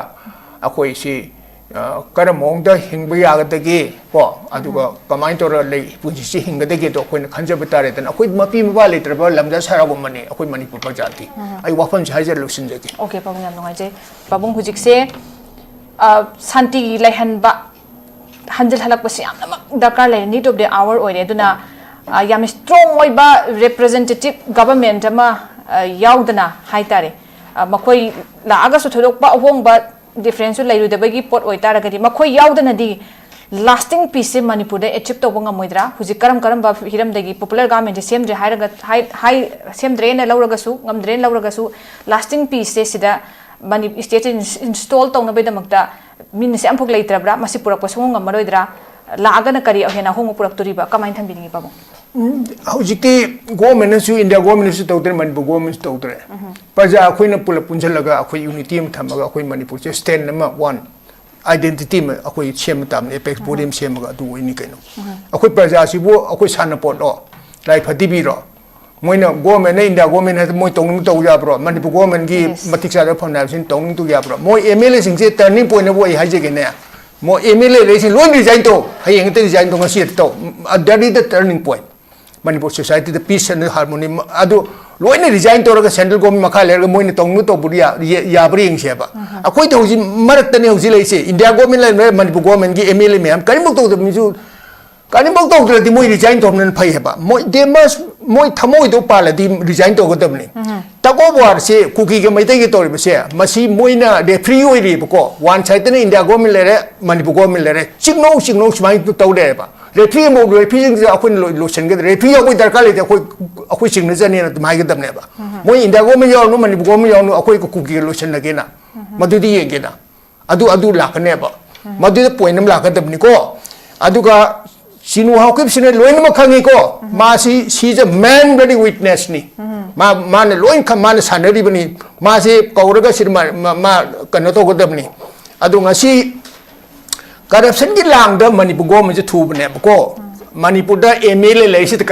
ꯑꯩꯈꯣꯏꯁꯤ, ꯑ, ꯀꯔꯝꯕ ꯃꯑꯣꯡꯗ ꯍꯤꯡꯕ ꯌꯥꯒꯗꯒꯦ ꯀꯣ, ꯑꯗꯨꯒ ꯀꯃꯥꯏꯅ ꯇꯧꯔꯒ ꯂꯩ ꯄꯨꯟꯁꯤꯁꯤ ꯍꯤꯡꯒꯗꯒꯦꯗꯣ ꯑꯩꯈꯣꯏꯅ ꯈꯟꯖꯕ ꯇꯥꯔꯦꯗꯅ꯫ ꯑꯩꯈꯣꯏ ꯃꯄꯤ ꯃꯄꯥ ꯂꯩꯇ꯭ꯔꯕ ꯂꯝꯗ ꯁꯥꯔꯒꯨꯝꯕꯅꯤ ꯑꯩꯈꯣꯏ ꯃꯅꯤꯄꯨꯔ ꯄ꯭ꯔꯖꯥꯗꯤ꯫ ꯑꯩ ꯋꯥꯐꯝꯁꯦ ꯍꯥꯏꯖꯔ ꯂꯣꯏꯁꯤꯟꯖꯒꯦ꯫ ꯑꯣꯀꯦ, ꯄꯥꯕꯨꯡ, ꯌꯥꯝ ꯅꯨꯡꯉꯥꯏꯖꯩ꯫ ꯄꯥꯕꯨꯡ, ꯍꯧꯖꯤꯛꯁꯦ, ꯑ, ꯁꯥꯟꯇꯤ ꯂꯩꯍꯟꯕ ꯍꯟꯖꯤꯜꯍꯜꯂꯛꯄꯁꯤ ꯌꯥꯝꯅꯃꯛ ꯗꯔꯀꯥꯔ ꯂꯩꯔꯦ, need of the hour ꯑꯣꯏꯔꯦ꯫ ꯑꯗꯨꯅ, ꯑ, ꯌꯥꯝꯅ ꯁ꯭ꯇꯔꯣꯡ ꯑꯣꯏꯕ ꯔꯤꯄ꯭ꯔꯖꯦꯟꯇꯦꯇꯤꯚ ꯒꯚꯔꯟꯃꯦꯟꯠ ꯑꯃ, ꯑ, ꯌꯥꯎꯗꯅ ꯍꯥꯏꯇꯥꯔꯦ, ꯑ, ꯃꯈꯣꯏ ꯂꯥꯛꯑꯒꯁꯨ ꯊꯣꯏꯗꯣꯛꯄ ꯑꯍꯣꯡꯕ ꯗꯤꯐ꯭ꯔꯦꯟꯁꯁꯨ ꯂꯩꯔꯣꯏꯗꯕꯒꯤ ꯄꯣꯠ ꯑꯣꯏꯇꯥꯔꯒꯗꯤ, ꯃꯈꯣꯏ ꯌꯥꯎꯗꯅꯗꯤ ꯂꯥꯁꯇꯤꯡ ꯄꯤꯁꯁꯦ ꯃꯅꯤꯄꯨꯔꯗ ꯑꯦꯆꯤꯞ ꯇꯧꯕ ꯉꯝꯃꯣꯏꯗ꯭ꯔꯥ? ꯍꯧꯖꯤꯛ ꯀꯔꯝ ꯀꯔꯝꯕ ꯍꯤꯔꯝꯗꯒꯤ ꯄꯣꯄꯨꯂꯔ ꯒꯚꯔꯟꯃꯦꯟꯠꯁꯦ ꯁꯦꯝꯗ꯭ꯔꯦ ꯍꯥꯏꯔꯒ, ꯍꯥꯏ-, ꯍꯥꯏ-, ꯁꯦꯝꯗ꯭ꯔꯦꯅ ꯂꯧꯔꯒꯁꯨ, ꯉꯝꯗ꯭ꯔꯦꯅ ꯂꯧꯔꯒꯁꯨ, ꯂꯥꯁꯇꯤꯡ ꯄꯤꯁꯁꯦ ꯁꯤꯗ ꯃꯅꯤ-, ꯁ꯭ꯇꯦꯠꯁꯦ ꯏꯟꯁ-, ꯏꯟꯁꯇꯣꯜ ꯇꯧꯅꯕꯒꯤꯗꯃꯛꯇ ꯃꯤꯅꯁꯦ ꯑꯃꯐꯥꯎ ꯂꯩꯇ꯭ꯔꯕ꯭ꯔꯥ? ꯃꯁꯤ ꯄꯨꯔꯛꯄ ꯁꯨꯡꯉꯝ ꯉꯝꯃꯔꯣꯏꯗ꯭ꯔꯥ? ꯂꯥꯛꯑꯒꯅ ꯀꯔꯤ ꯍꯦꯟꯅ ꯑꯍꯣꯡꯕ ꯄꯨꯔꯛꯇꯣꯔꯤꯕ? ꯀꯃꯥꯏꯅ ꯊꯝꯕꯤꯅꯤꯡꯉꯤ, ꯄꯥꯕꯨꯡ? ꯎꯝ, ꯍꯧꯖꯤꯛꯇꯤ ꯒꯣꯔꯃꯦꯟꯅꯁꯨ, ꯏꯟꯗꯤꯌꯥ ꯒꯣꯔꯃꯦꯟꯅꯁꯨ ꯇꯧꯗ꯭ꯔꯦ, ꯃꯅꯤꯄꯨꯔ ꯒꯣꯔꯃꯦꯟꯅꯁꯨ ꯇꯧꯗ꯭ꯔꯦ꯫ ꯄ꯭ꯔꯖꯥ ꯑꯩꯈꯣꯏꯅ ꯄꯨꯂꯞ ꯄꯨꯟꯁꯤꯜꯂꯒ ꯑꯩꯈꯣꯏ ꯌꯨꯅꯤꯇꯤ ꯑꯃ ꯊꯝꯃꯒ ꯑꯩꯈꯣꯏ ꯃꯅꯤꯄꯨꯔꯁꯦ ꯁ꯭ꯇꯦꯠ ꯑꯃ, ꯋꯥꯟ ꯑꯥꯏꯗꯦꯟꯇꯤꯇꯤ ꯑꯃ ꯑꯩꯈꯣꯏ ꯁꯦꯝꯕ ꯇꯥꯕꯅꯤ, ꯑꯦꯄꯦꯛꯁ ꯕꯣꯗꯤ ꯑꯃ ꯁꯦꯝꯃꯒ꯫ ꯑꯗꯨ ꯑꯣꯏꯅꯤ ꯀꯩꯅꯣ꯫ ꯑꯩꯈꯣꯏ ꯄ꯭ꯔꯖꯥꯁꯤꯕꯨ ꯑꯩꯈꯣꯏ ꯁꯥꯟꯅꯄꯣꯠꯂꯣ, ꯂꯥꯏ ꯐꯗꯤꯕꯤꯔꯣ? ꯃꯣꯏꯅ ꯒꯣꯔꯃꯦꯟꯅ, ꯏꯟꯗꯤꯌꯥ ꯒꯣꯔꯃꯦꯟ ꯍꯥꯏꯗ ꯃꯣꯏ ꯇꯧꯅꯤꯡ ꯇꯧ ꯌꯥꯕ꯭ꯔꯣ? ꯃꯅꯤꯄꯨꯔ ꯒꯣꯔꯃꯦꯟꯒꯤ ꯌꯦꯁ꯫ ꯃꯇꯤꯛ ꯆꯥꯗꯕ ꯐꯝꯅ ꯍꯥꯏꯕꯁꯤꯅ ꯇꯧꯅꯤꯡ ꯇꯧ ꯌꯥꯕ꯭ꯔꯣ? ꯃꯣꯏ ꯑꯦꯝ ꯑꯦꯜ ꯑꯦꯁꯤꯡꯁꯦ ꯇꯔꯅꯤꯡ ꯄꯣꯏꯟ ꯑꯃ ꯑꯣꯏ ꯍꯥꯏꯖꯒꯦꯅꯦ꯫ ꯃꯣꯏ ꯑꯦꯝ ꯑꯦꯜ ꯑꯦ ꯂꯩꯁꯤꯡ ꯂꯣꯏ ꯔꯤꯖꯥꯏꯟ ꯇꯧ, ꯍꯌꯦꯡ ꯍꯦꯛꯇ ꯔꯤꯖꯥꯏꯟ ꯇꯧ, ꯉꯁꯤ ꯍꯦꯛꯇ ꯇꯧ꯫ That is the turning point. Manipur ꯁꯣꯁꯥꯏꯇꯤꯗ ꯄꯤꯁ ꯑꯦꯟ ꯍꯥꯔꯃꯣꯅꯤ ꯑꯗꯨ ꯂꯣꯏꯅ ꯔꯤꯖꯥꯏꯟ ꯇꯧꯔꯒ ꯁꯦꯟꯇ꯭ꯔꯦꯜ ꯒꯣꯔꯃꯦꯟ ꯃꯈꯥ ꯂꯩꯔꯒ ꯃꯣꯏꯅ ꯇꯧꯅꯤꯡꯕ ꯇꯧꯕꯗꯤ ꯌꯥ-, ꯌꯥ-, ꯌꯥꯕ꯭ꯔꯥ ꯌꯦꯡꯁꯦꯕ꯫ ꯑꯩꯈꯣꯏꯗꯤ ꯍꯧꯖꯤꯛ ꯃꯔꯛꯇꯅꯦ ꯍꯧꯖꯤꯛ ꯂꯩꯔꯤꯁꯦ, ꯏꯟꯗꯤꯌꯥ ꯒꯣꯔꯃꯦꯟ ꯂꯩꯔꯝꯃꯦ, ꯃꯅꯤꯄꯨꯔ ꯒꯣꯔꯃꯦꯟꯒꯤ ꯑꯦꯝ ꯑꯦꯜ ꯑꯦ ꯃꯌꯥꯝ ꯀꯔꯤꯝꯐꯧ ꯇꯧꯗꯕ ꯃꯤꯁꯨ ꯀꯔꯤꯝꯐꯧ ꯇꯧꯗ꯭ꯔꯗꯤ ꯃꯣꯏ ꯔꯤꯖꯥꯏꯟ ꯇꯧꯕꯅ ꯐꯩ ꯍꯥꯏꯕ꯫ ꯃꯣꯏ, they must, ꯃꯣꯏ ꯊꯃꯣꯏꯗꯣ ꯄꯥꯜꯂꯗꯤ ꯔꯤꯖꯥꯏꯟ ꯇꯧꯒꯗꯕꯅꯤ꯫ ꯇꯒ ꯑꯣꯐ ꯋꯥꯔꯁꯦ ꯀꯨꯀꯤꯒ ꯃꯩꯇꯩꯒ ꯇꯧꯔꯤꯕꯁꯦ, ꯃꯁꯤ ꯃꯣꯏꯅ ꯔꯦꯐ꯭ꯔꯤ ꯑꯣꯏꯔꯤꯕꯀꯣ꯫ ꯋꯥꯟ ꯁꯥꯏꯗꯇꯅ ꯏꯟꯗꯤꯌꯥ ꯒꯣꯔꯃꯦꯟ ꯂꯩꯔꯦ, ꯃꯅꯤꯄꯨꯔ ꯒꯣꯔꯃꯦꯟ ꯂꯩꯔꯦ, ꯆꯤꯡꯅꯧ ꯆꯤꯡꯅꯧ ꯁꯨꯃꯥꯏꯅ ꯇꯧ ꯂꯩꯔꯦꯕ꯫ ꯔꯦꯐ꯭ꯔꯤ ꯑꯃꯐꯥꯎ, ꯔꯦꯐ꯭ꯔꯤꯁꯤꯡꯁꯦ ꯑꯩꯈꯣꯏꯅ ꯂꯣꯏ-, ꯂꯣꯏꯁꯤꯟꯒꯗ꯭ꯔꯦ꯫ ꯔꯦꯐ꯭ꯔꯤ ꯌꯥꯎꯕꯒꯤ ꯗꯔꯀꯥꯔ ꯂꯩꯇꯦ, ꯑꯩꯈꯣꯏ, ꯑꯩꯈꯣꯏ ꯆꯤꯡꯅꯖꯅꯤꯅ ꯑꯗꯨꯝ ꯍꯥꯏꯒꯗꯕꯅꯦꯕ꯫ ꯃꯣꯏ ꯏꯟꯗꯤꯌꯥ ꯒꯣꯔꯃꯦꯟ ꯌꯥꯎꯔꯅꯨ, ꯃꯅꯤꯄꯨꯔ ꯒꯣꯔꯃꯦꯟ ꯌꯥꯎꯔꯅꯨ, ꯑꯩꯈꯣꯏ ꯀꯨꯀꯤꯒ ꯂꯣꯏꯁꯤꯜꯂꯒꯦꯅ ꯃꯗꯨꯗꯤ ꯌꯦꯡꯒꯦꯅ꯫ ꯑꯗꯨ, ꯑꯗꯨ ꯂꯥꯛꯀꯅꯦꯕ꯫ ꯃꯗꯨꯗ ꯄꯣꯏꯟ ꯑꯃ ꯂꯥꯛꯀꯗꯕꯅꯤꯀꯣ꯫ ꯑꯗꯨꯒ ꯁꯤꯅꯨ ꯍꯥꯎꯀꯤꯞꯁꯤꯅ ꯂꯣꯏꯅꯃꯛ ꯈꯪꯉꯤꯀꯣ꯫ ꯃꯥꯁꯤ, she is a man ready witness ꯅꯤ꯫ ꯃꯥ, ꯃꯥꯅ ꯂꯣꯏ ꯈ-, ꯃꯥꯅ ꯁꯥꯟꯅꯔꯤꯕꯅꯤ꯫ ꯃꯥꯁꯦ ꯀꯧꯔꯒ ꯁꯤꯗ ꯃꯥ, ꯃꯥ, ꯃꯥ ꯀꯩꯅꯣ ꯇꯧꯒꯗꯕꯅꯤ꯫ ꯑꯗꯣ ꯉꯁꯤ ꯀꯔꯞꯁꯟꯒꯤ ꯂꯥꯡꯗ ꯃꯅꯤꯄꯨꯔ ꯒꯣꯔꯃꯦꯟꯁꯦ ꯊꯨꯕꯅꯦꯕꯀꯣ꯫ ꯃꯅꯤꯄꯨꯔꯗ ꯑꯦꯝ ꯑꯦꯜ ꯑꯦ ꯂꯩꯔꯤꯁꯤꯗ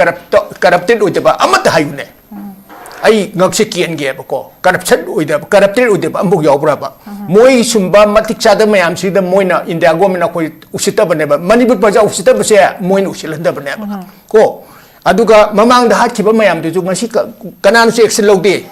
ꯀꯔꯞꯇꯦꯠ ꯑꯣꯏꯗꯕ ꯑꯃꯠꯇ ꯍꯥꯏꯌꯨꯅꯦ꯫ ꯑꯩ ꯉꯛꯁꯦ ꯀꯦꯟꯒꯦꯕꯀꯣ꯫ ꯀꯔꯞꯁꯟ ꯑꯣꯏꯗꯕ, ꯀꯔꯞꯇꯦꯠ ꯑꯣꯏꯗꯕ ꯑꯃꯐꯥꯎ ꯌꯥꯎꯕ꯭ꯔꯕ? ꯃꯣꯏ ꯁꯨꯝꯕ ꯃꯇꯤꯛ ꯆꯥꯗꯕ ꯃꯌꯥꯝꯁꯤꯗ ꯃꯣꯏꯅ ꯏꯟꯗꯤꯌꯥ ꯒꯣꯔꯃꯦꯟ ꯑꯩꯈꯣꯏ ꯎꯁꯤꯠꯇꯕꯅꯦꯕ꯫ ꯃꯅꯤꯄꯨꯔ ꯄ꯭ꯔꯖꯥ ꯎꯁꯤꯠꯇꯕꯁꯦ ꯃꯣꯏꯅ ꯎꯁꯤꯠꯍꯟꯗꯕꯅꯦꯕ꯫ ꯀꯣ, ꯑꯗꯨꯒ ꯃꯃꯥꯡꯗ ꯍꯥꯠꯈꯤꯕ ꯃꯌꯥꯝꯗꯨꯁꯨ ꯉꯁꯤ ꯀ-, ꯀꯅꯥꯅꯁꯨ ꯑꯦꯛꯁꯟ ꯂꯧꯗꯦ꯫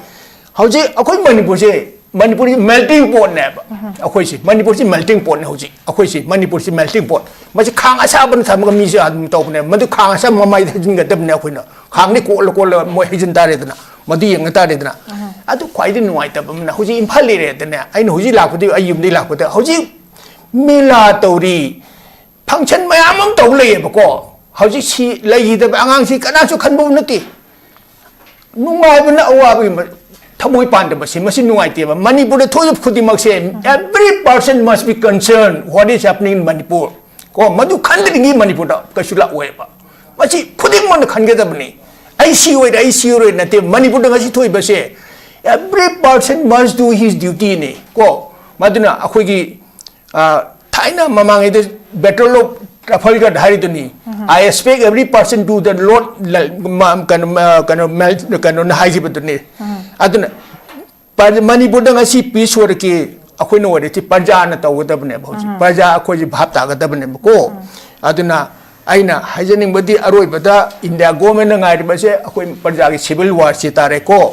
ꯍꯧꯖꯤꯛ ꯑꯩꯈꯣꯏ ꯃꯅꯤꯄꯨꯔꯁꯦ, ꯃꯅꯤꯄꯨꯔꯁꯤ ꯃꯦꯜꯇꯤꯡ ꯄꯣꯠꯅꯦꯕ꯫ ꯑꯩꯈꯣꯏꯁꯤ ꯃꯅꯤꯄꯨꯔꯁꯤ ꯃꯦꯜꯇꯤꯡ ꯄꯣꯠꯅꯦ꯫ ꯍꯧꯖꯤꯛ ꯑꯩꯈꯣꯏꯁꯤ ꯃꯅꯤꯄꯨꯔꯁꯤ ꯃꯦꯜꯇꯤꯡ ꯄꯣꯠ꯫ ꯃꯁꯤ ꯈꯥꯡ ꯑꯁꯥꯕꯅ ꯊꯝꯃꯒ ꯃꯤꯁꯦ ꯑꯗꯨꯝ ꯇꯧꯕꯅꯦ꯫ ꯃꯗꯨ ꯈꯥꯡ ꯑꯁꯥꯕ ꯃꯃꯥꯏꯗ ꯍꯩꯖꯤꯟꯒꯗꯕꯅꯦ꯫ ꯑꯩꯈꯣꯏꯅ ꯈꯥꯡꯗꯤ ꯀꯣꯠꯂ ꯀꯣꯠꯂ ꯃꯣꯏ ꯍꯩꯖꯤꯟ ꯇꯥꯔꯦꯗꯅ, ꯃꯗꯨ ꯌꯦꯡꯉ ꯇꯥꯔꯦꯗꯅ꯫ ꯑꯗꯨ ꯈ꯭ꯋꯥꯏꯗꯒꯤ ꯅꯨꯡꯉꯥꯏꯇꯕ ꯑꯃꯅ, ꯍꯧꯖꯤꯛ ꯏꯝꯐꯥꯜ ꯂꯩꯔꯦꯗꯅꯦ, ꯑꯩꯅ ꯍꯧꯖꯤꯛ ꯂꯥꯛꯄꯗꯤ, ꯑꯩ ꯌꯨꯝꯗꯒꯤ ꯂꯥꯛꯄꯗ ꯍꯧꯖꯤꯛ ꯃꯦꯂꯥ ꯇꯧꯔꯤ, ꯐꯪꯁꯟ ꯃꯌꯥꯝ ꯑꯃ ꯇꯧ ꯂꯩꯌꯦꯕꯀꯣ꯫ ꯍꯧꯖꯤꯛ ꯁꯤ ꯂꯩꯈꯤꯗꯕ ꯑꯉꯥꯡꯁꯤ ꯀꯅꯥꯁꯨ ꯈꯟꯕ ꯅꯠꯇꯦ꯫ ꯅꯨꯡꯉꯥꯏꯕꯅ ꯑꯋꯥꯕꯒꯤ ꯃ-, ꯊꯃꯣꯏ ꯄꯥꯟꯗꯕꯁꯦ, ꯃꯁꯤ ꯅꯨꯡꯉꯥꯏꯇꯦꯕ꯫ ꯃꯅꯤꯄꯨꯔꯗ ꯊꯣꯛꯏꯕ ꯈꯨꯗꯤꯡꯃꯛꯁꯦ, every person must be concerned what is happening in Manipur꯫ ꯀꯣ, ꯃꯗꯨ ꯈꯟꯗ꯭ꯔꯤꯉꯩ ꯃꯅꯤꯄꯨꯔꯗ ꯀꯩꯁꯨ ꯂꯥꯛꯑꯣꯏꯕ꯫ ꯃꯁꯤ ꯈꯨꯗꯤꯡꯃꯛꯅ ꯈꯟꯒꯗꯕꯅꯤ꯫ ꯑꯩ ꯁꯤ ꯑꯣꯏꯔꯦ, ꯑꯩ ꯁꯤ ꯑꯣꯏꯔꯦ ꯅꯠꯇꯦ꯫ ꯃꯅꯤꯄꯨꯔꯗ ꯉꯁꯤ ꯊꯣꯛꯏꯕꯁꯦ, every person must do his duty ꯅꯤ꯫ ꯀꯣ, ꯃꯗꯨꯅ ꯑꯩꯈꯣꯏꯒꯤ, ꯑ, ꯊꯥꯏꯅ ꯃꯃꯥꯡꯉꯩꯗ battle of Trafalgar ꯍꯥꯏꯔꯤꯗꯨꯅꯤ꯫ "I expect every person to the load", ꯂ-, ꯃ-, ꯀꯩꯅꯣ, ꯃ-, ꯀꯩꯅꯣ, ꯃꯦꯜ-, ꯀꯩꯅꯣꯅ ꯍꯥꯏꯈꯤꯕꯗꯨꯅꯤ꯫ ꯑꯗꯨꯅ ꯄ꯭ꯔ-, ꯃꯅꯤꯄꯨꯔꯗ ꯉꯁꯤ ꯄꯤꯁ ꯑꯣꯏꯔꯛꯀꯤ, ꯑꯩꯈꯣꯏꯅ ꯑꯣꯏꯔꯛꯁꯤ ꯄ꯭ꯔꯖꯥꯅ ꯇꯧꯒꯗꯕꯅꯦꯕ꯫ ꯍꯧꯖꯤꯛ ꯄ꯭ꯔꯖꯥ ꯑꯩꯈꯣꯏꯁꯤ ꯚꯥꯞ ꯇꯥꯒꯗꯕꯅꯦꯕꯀꯣ꯫ ꯑꯗꯨꯅ ꯑꯩꯅ ꯍꯥꯏꯖꯅꯤꯡꯕꯗꯤ, ꯑꯔꯣꯏꯕꯗ ꯏꯟꯗꯤꯌꯥ ꯒꯣꯔꯃꯦꯟꯅ ꯉꯥꯏꯔꯤꯕꯁꯦ ꯑꯩꯈꯣꯏ ꯄ꯭ꯔꯖꯥꯒꯤ ꯁꯤꯚꯤꯜ ꯋꯥꯔꯁꯤ ꯇꯥꯔꯦꯀꯣ꯫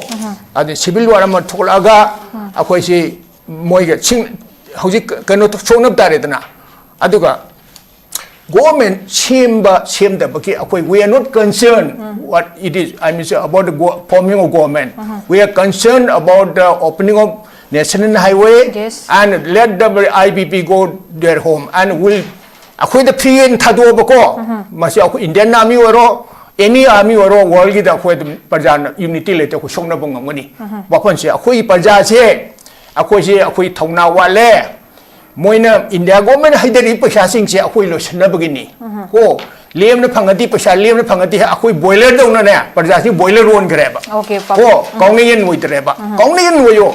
ꯑꯗꯨ ꯁꯤꯚꯤꯜ ꯋꯥꯔ ꯑꯃ ꯊꯣꯛꯂꯛꯑꯒ ꯑꯩꯈꯣꯏꯁꯤ ꯃꯣꯏꯒ ꯁꯤꯡ-, ꯍꯧꯖꯤꯛ ꯀꯩꯅꯣ ꯁꯣꯛꯅꯕ ꯇꯥꯔꯦꯗꯅ꯫ ꯑꯗꯨꯒ ꯒꯣꯔꯃꯦꯟ ꯁꯦꯝꯕ ꯁꯦꯝꯗꯕꯒꯤ ꯑꯩꯈꯣꯏ, we are not concerned what it is, I mean, about the go-, forming of government. We are concerned about the opening of national highway, yes, and let the I P P go their home and will, ꯑꯩꯈꯣꯏꯗ free ꯑꯣꯏꯅ ꯊꯥꯗꯣꯛꯑꯕꯀꯣ꯫ ꯃꯁꯤ ꯑꯩꯈꯣꯏ Indian Army ꯑꯣꯏꯔꯣ, any army ꯑꯣꯏꯔꯣ, world ꯒꯤꯗ ꯑꯩꯈꯣꯏ ꯑꯗꯨꯝ ꯄ꯭ꯔꯖꯥꯅ unity ꯂꯩꯇ ꯑꯩꯈꯣꯏ ꯁꯣꯛꯅꯕ ꯉꯝꯒꯅꯤ꯫ ꯋꯥꯐꯝꯁꯦ, ꯑꯩꯈꯣꯏꯒꯤ ꯄ꯭ꯔꯖꯥꯁꯦ, ꯑꯩꯈꯣꯏꯁꯦ, ꯑꯩꯈꯣꯏ ꯊꯧꯅꯥ ꯋꯥꯠꯂꯦ꯫ ꯃꯣꯏꯅ ꯏꯟꯗꯤꯌꯥ ꯒꯣꯔꯃꯦꯟ ꯍꯩꯊꯔꯤꯕ ꯄꯩꯁꯥꯁꯤꯡꯁꯦ ꯑꯩꯈꯣꯏ ꯂꯣꯏꯁꯤꯟꯅꯕꯒꯤꯅꯤ꯫ ꯀꯣ, ꯂꯦꯝꯅ ꯐꯪꯉꯗꯤ, ꯄꯩꯁꯥ ꯂꯦꯝꯅ ꯐꯪꯉꯗꯤ ꯑꯩꯈꯣꯏ ꯕꯣꯏꯂꯔꯗꯧꯅꯅꯦ ꯄ꯭ꯔꯖꯥꯁꯤ ꯕꯣꯏꯂꯔ ꯑꯣꯟꯈ꯭ꯔꯦꯕ꯫ Okay, ꯀꯣ꯫ ꯀꯥꯎꯅ ꯌꯦꯟ ꯑꯣꯏꯗ꯭ꯔꯦꯕ꯫ ꯀꯥꯎꯅ ꯌꯦꯟ ꯑꯣꯏꯌꯣ꯫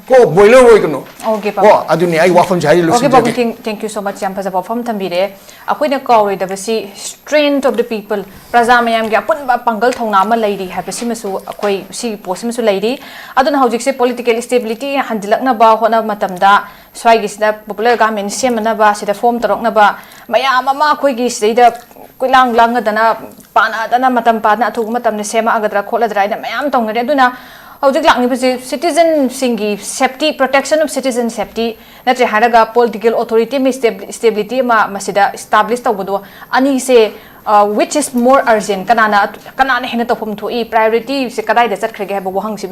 ꯀꯣ, ꯕꯣꯏꯂꯔ ꯑꯣꯏꯒꯅꯨ꯫ Okay, ꯀꯣ꯫ ꯑꯗꯨꯅꯤ ꯑꯩ ꯋꯥꯐꯝꯁꯦ ꯍꯥꯏꯖꯤꯜꯂꯨ꯫ Okay, ꯄꯥꯕꯨꯡ, thank, thank you so much, ꯌꯥꯝ ꯐꯖꯕ ꯋꯥꯐꯝ ꯊꯝꯕꯤꯔꯦ꯫ ꯑꯩꯈꯣꯏꯅ ꯀꯥꯎꯔꯣꯏꯗꯕꯁꯤ strength of the people, ꯄ꯭ꯔꯖꯥ ꯃꯌꯥꯝꯒꯤ ꯑꯄꯨꯟꯕ ꯄꯥꯡꯒꯜ ꯊꯧꯅꯥ ꯑꯃ ꯂꯩꯔꯤ ꯍꯥꯏꯕꯁꯤꯃꯁꯨ ꯑꯩꯈꯣꯏ ꯁꯤꯒꯤ ꯄꯣꯠꯁꯤꯃꯁꯨ ꯂꯩꯔꯤ꯫ ꯑꯗꯨꯅ ꯍꯧꯖꯤꯛꯁꯦ political stability ꯍꯟꯖꯤꯜꯂꯛꯅꯕ ꯍꯣꯠꯅꯕ ꯃꯇꯝꯗ ꯁ꯭ꯋꯥꯏꯒꯤꯁꯤꯗ popular government ꯁꯦꯝꯅꯅꯕ, ꯁꯤꯗ form ꯇꯧꯔꯛꯅꯕ ꯃꯌꯥꯝ ꯑꯃ ꯑꯩꯈꯣꯏꯒꯤ ꯁꯤꯗꯩꯗ ꯀꯣꯏꯂꯥꯡ ꯂꯥꯡꯉꯗꯅ, ꯄꯥꯅꯗꯅ, ꯃꯇꯝ ꯄꯥꯗꯅ ꯑꯊꯨꯕ ꯃꯇꯝꯗ ꯁꯦꯝꯃꯛꯑꯒꯗ꯭ꯔꯥ ꯈꯣꯠꯂꯗ꯭ꯔꯥ ꯍꯥꯏꯅ ꯃꯌꯥꯝ ꯇꯧꯅꯔꯦ꯫ ꯑꯗꯨꯅ ꯍꯧꯖꯤꯛ ꯂꯥꯛꯂꯤꯕꯁꯤ citizenꯁꯤꯡꯒꯤ safety, protection of citizen safety ꯅꯠꯇ꯭ꯔꯦ ꯍꯥꯏꯔꯒ political authority ꯑꯃ, stability ꯑꯃ ꯃꯁꯤꯗ establish ꯇꯧꯕꯗꯣ, ꯑꯅꯤꯁꯦ, which is more urgent, ꯀꯅꯥꯅ, ꯀꯅꯥꯅ ꯍꯦꯟꯅ ꯇꯧꯐꯝ ꯊꯣꯛꯏ, priorityꯁꯦ ꯀꯗꯥꯏꯗ ꯆꯠꯈ꯭ꯔꯒꯦ ꯍꯥꯏꯕ ꯋꯥꯍꯪꯁꯤ